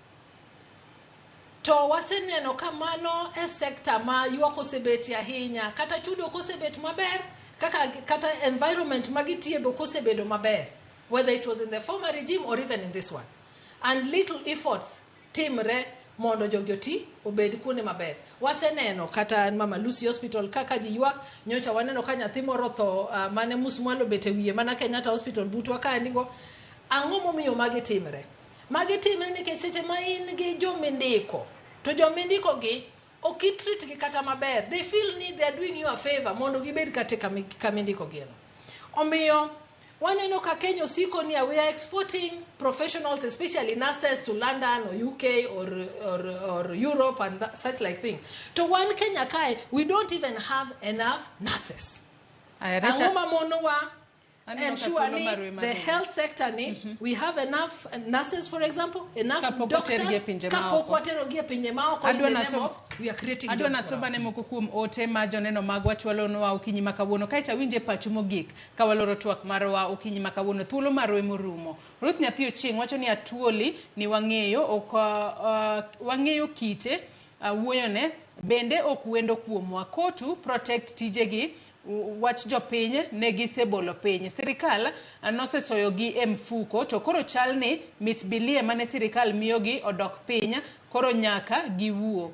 To waseneno ka mano e sector ma ywak osebetie ahinya kata chudo ok osebet maber kaka kata environment ma gitiye be ok osebedo maber whether it was in the former regime or even in this one. And little efforts timre mondo jogi oti obed kuonde maber. Waseneno kata Mama Lucy Hospital kaka ji ywak nyocha waneno ka nyathi moro otho mane musmwal obet e wiye mana Kenyatta Hospital butwa kaenigo. Ang'o momiyo magi timre? Magi timre nikech seche ma in gi jomindiko to jomindiko gi ok i treat gi kata maber. They feel ni they are doing you a favor mondo gibed kata kamindiko gi no. Omiyo waneno ka Kenya osiko ni we are exporting professionals especially nurses to London or UK or Europe and that, such like thing. To wan Kenya kae we don't even have enough nurses. Ang'o mamonowa ensure ni the health sector ni we have enough nurses for example, enough doctors kapok waterogi e pinje maoko in the name of we are creating Adwa jobs for nasomba ne moko kuom ote ma joneno magwa chwalonwa okinyi ma kawuono kaeto awinje pachu mogik ka waloro twak marwa okinyi ma kawuono thuolo marwa emorumo. Ruth Nyathi Ochieng' wacho ni Atuoli ni wang'eyo ok wang'eyo kite wuoyone bende ok wendo kuomwa. Kotu protect tijegi wach jopiny ne gisebolo piny. Sirikal nosesoyogi e mfuko to koro chal ni mit bilie mane sirikal miyogi odok piny koro nyaka giwuo.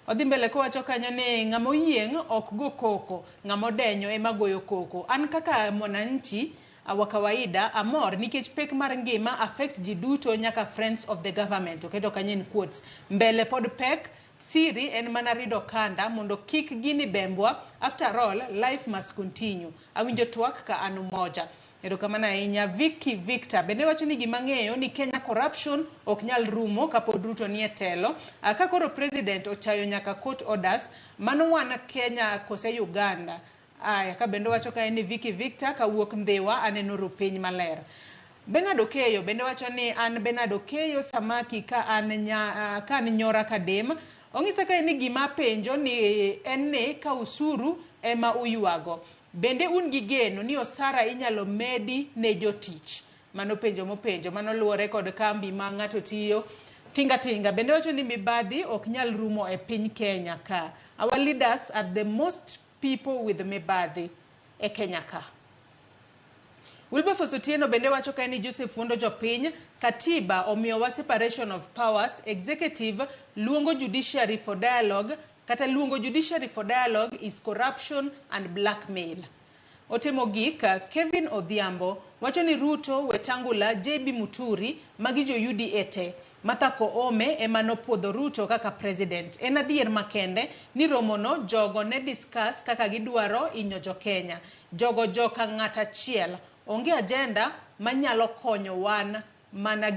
Odhi mbele kowacho kanyo ni ng'ama oyieng' ok go koko, ng'ama odenyo ema goyo koko. An kaka mwananchi wa kawaida amor nikech pek mar ngima affect ji duto nyaka friends of the government. Oketo kanyo in quotes. Mbele pod pek, siri en mana rido kanda mondo kik gini bembwa. After all, life must continue. Awinjo twak ka an umoja. Erokamano ahinya. Vicky Victor bende wacho ni gima ng'eyo ni Kenya corruption ok nyal rumo kapod Ruto nie telo. Ka koro president ochayo nyaka court orders, mano wan Kenya kose Uganda? Aya, ka bende wacho kae ni Vicky Victor kawuok Ndhiwa aneno ru piny maler. Bernard Okeyo bende wacho ni an Bernard Okeyo samaki ka an ka an nyora kadem. Ong'isa kae ni gima penjo ni en ni ka usuru ema uywago. Bende un gi geno ni osara inyalo medi ne jotich? Mano penjo mopenjo, mano luwore kod kambi ma ng'ato tiyo. Tinga Tinga bende wacho ni mibadhi ok nyal rumo e piny Kenya ka. Our leaders are the most people with mibadhi e Kenya ka. Wilberforce Otieno bende wacho kae ni Joseph wuondo jopiny, katiba omiyowa separation of powers, executive luongo judiciary for dialogue, kata luongo judiciary for dialogue is corruption and blackmail. Ote mogik, Kevin Odhiambo wacho ni Ruto, Wetangula, JB Muturi, magi jo UDA te. Martha Koome ema nopuodho Ruto kaka president. En adier makende ni romono jogo ne discuss kaka gidwaro inyo jo Kenya. Jogo joka ng'at achiel. Onge agenda manyalo konyo wan mana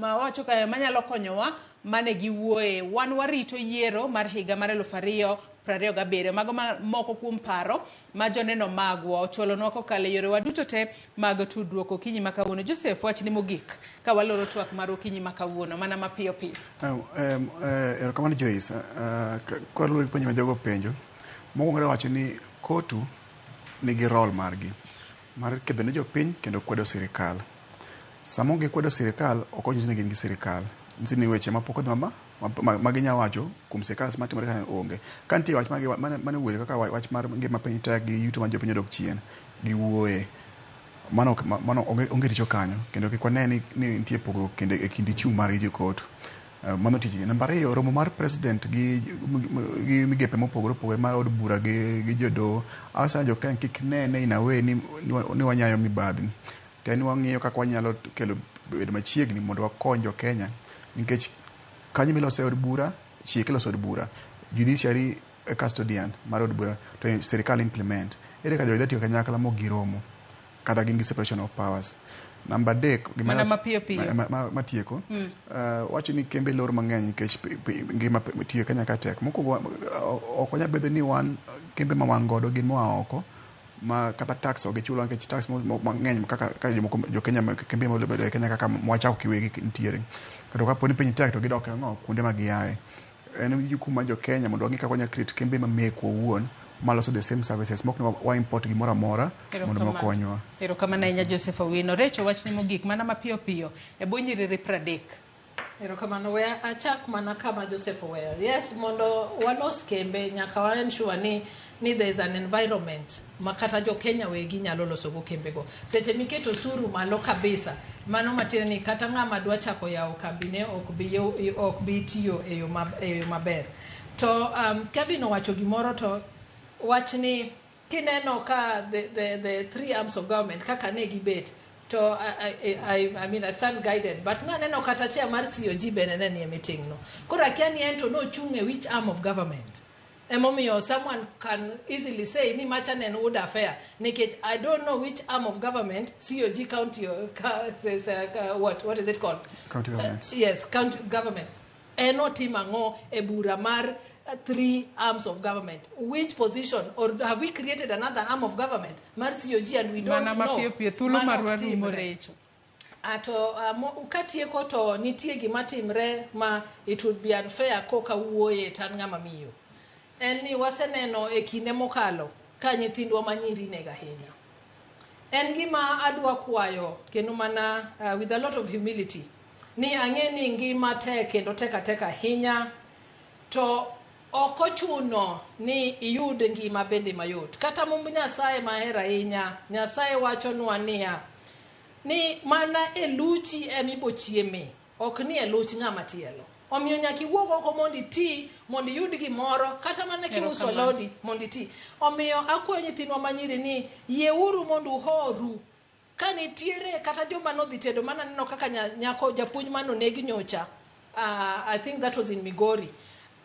mawacho kae manyalo konyowa mane giwuoye. Wan warito yiero mar higa mar 2027. Mago moko kuom paro ma joneno magwa ochwalonwa kokalo e yorewa duto te mag tudruok okinyi ma kawuono. Joseph, wachni mogik ka waloro twak mar okinyi ma kawuono mana mapiyo piyo. Erokamano Joyce. Kaluwore gi penjo ma jogo penjo, mokwongo adwa wacho ni kotu nigi role margi mar kedho ne jopiny kendo kwedo sirikal. Sama gikwedo sirikal, ok onyiso ni gin gi sirikal. Nyiso ni weche mapok odhi ma ginya wacho kuom sirikal matimore kanyo onge. Ka nitie wach mane owuoyo kaka wach mar ngima piny tek gi yuto mar jopiny odok chien, giwuoye. Mano onge richo kanyo kendo kik wane ni nitie pogruok kendo e kind chung' margi gi kotu. Mano tijgi. Namba ariyo, romo mar president gi migepe mopogore opogore mar od bura gi jodoho, asayo jo Kenya kik nene in a way ni wanyayo mibadhi. To en wang'iyo kaka wanyalo kelo bedo machiegni mondo wakony jo Kenya nikech kanyo milose od bura, chik iloso od bura, judiciary e custodian mar od bura to sirikal implement. Ere kaka jogi dhi tiyo kanyakla mok giromo? Kata gin gi separation of powers. Namba 3 gima Mana mapiyo piyo. Matieko. Wacho ni kembe lor mang'eny nikech ngima tiyo Kenya ka tek. Mokwongo ok wanyal bedo ni wan kembe ma wan godo gin moa oko ma kata tax ok gichulwa nikech tax mang'eny kaka kaka jomoko jo Kenya kembe mobedo e Kenya kaka mwachako kiwegi nitiere. Kendo kapo ni piny tek to gidok ang'o kuonde ma giaye. En jukumu mar jo Kenya mondo wang'i kaka wanyalo create kembe ma mekwa owuon maloso the same services mok ni wa import gimoro amora mondo mokonywa. Erokamano ahinya Joseph Owino. Recho wachni mogik mana mapiyo piyo e bwo nyiriri 30. Erokamano. We achak mana kama Joseph oweyo. Yes, mondo walos kembe nyaka wa ensure ni there is an environment ma kata jo Kenya wegi nyalo losogo kembego. Seche miketo osuru malo kabisa, mano matiende ni kata ng'ama dwa chako yawo kambine ok bi tiyo e yo maber. To Kevin owacho gimoro to wach ni kineno ka the three arms of government kaka ne gibet to I mean I stand guided but naneno kata chair mar COG bende ne nie meeting no. Koro akia ni en to nochung' e which arm of government. Emomiyo someone can easily say ni macha ne en UDA affair nikech I don't know which arm of government COG county says, what is it called? County government. Yes, county government. En otimo ang'o e bura mar three arms of government? Which position? Or have we created another arm of government? Mar COG and we don't Mana know. mapiyo piyo thuolo Mano marwa ok rumo timre. Recho. Ato katieko to nitie gima timre ma it would be unfair koka wuoye to an ng'ama miyo. En ni waseneno e kinde mokalo ka nyithindwa manyiri nego ahinya. En gima adwa kwayo kendo mana with a lot of humility ni ang'e ni ngima tek kendo tek atek ahinya to ok ochuno ni iyud ngima bende mayot. Kata mumb Nyasaye mahero ahinya, Nyasaye wachonwa niya ni mana e luchi emibo chieme, ok ni e luch ng'ama chielo. Omiyo nyaka iwuog oko mondo iti, mondo iyud gimoro, kata mana kiuso lodi mondo iti. Omiyo akwayo nyithindwa manyiri ni yieuru mondo uhoru. Ka nitiere kata joma nodhi tedo, mana neno kaka nyako japuonj manoneg nyocha. I think that was in Migori.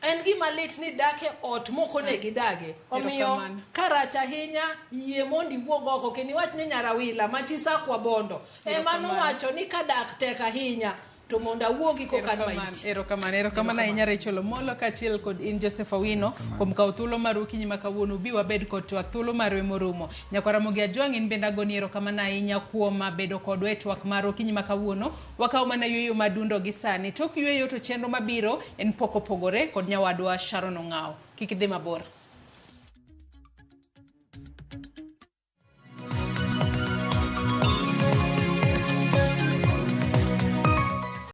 En gima lit ni dak e ot mok onego idage. Omiyo karach ahinya yie mondo iwuog oko kendo iwach ni nyarawila ma chi Sakwa Bondo ema nowacho ni ka dak tek ahinya to mondo awuogi koka an maiti. Erokamano ahinya Rachel Omolo kaachiel kod in Joseph Owino kuom kawo thuolo maru okinyi ma kawuono ubi wabed kod twak thuolo marwa morumo. Nyakwar Ramogi Ajwang' in bende agoni erokamano ahinya kuom bedo kodwa e twak marwa okinyi ma kawuono. Wakawo mana yueyo madundo gi sani. Tok yueyo to chenro mabiro en pok opogore kod nyawadwa Sharon Ong'awo. Kik idhi mabor.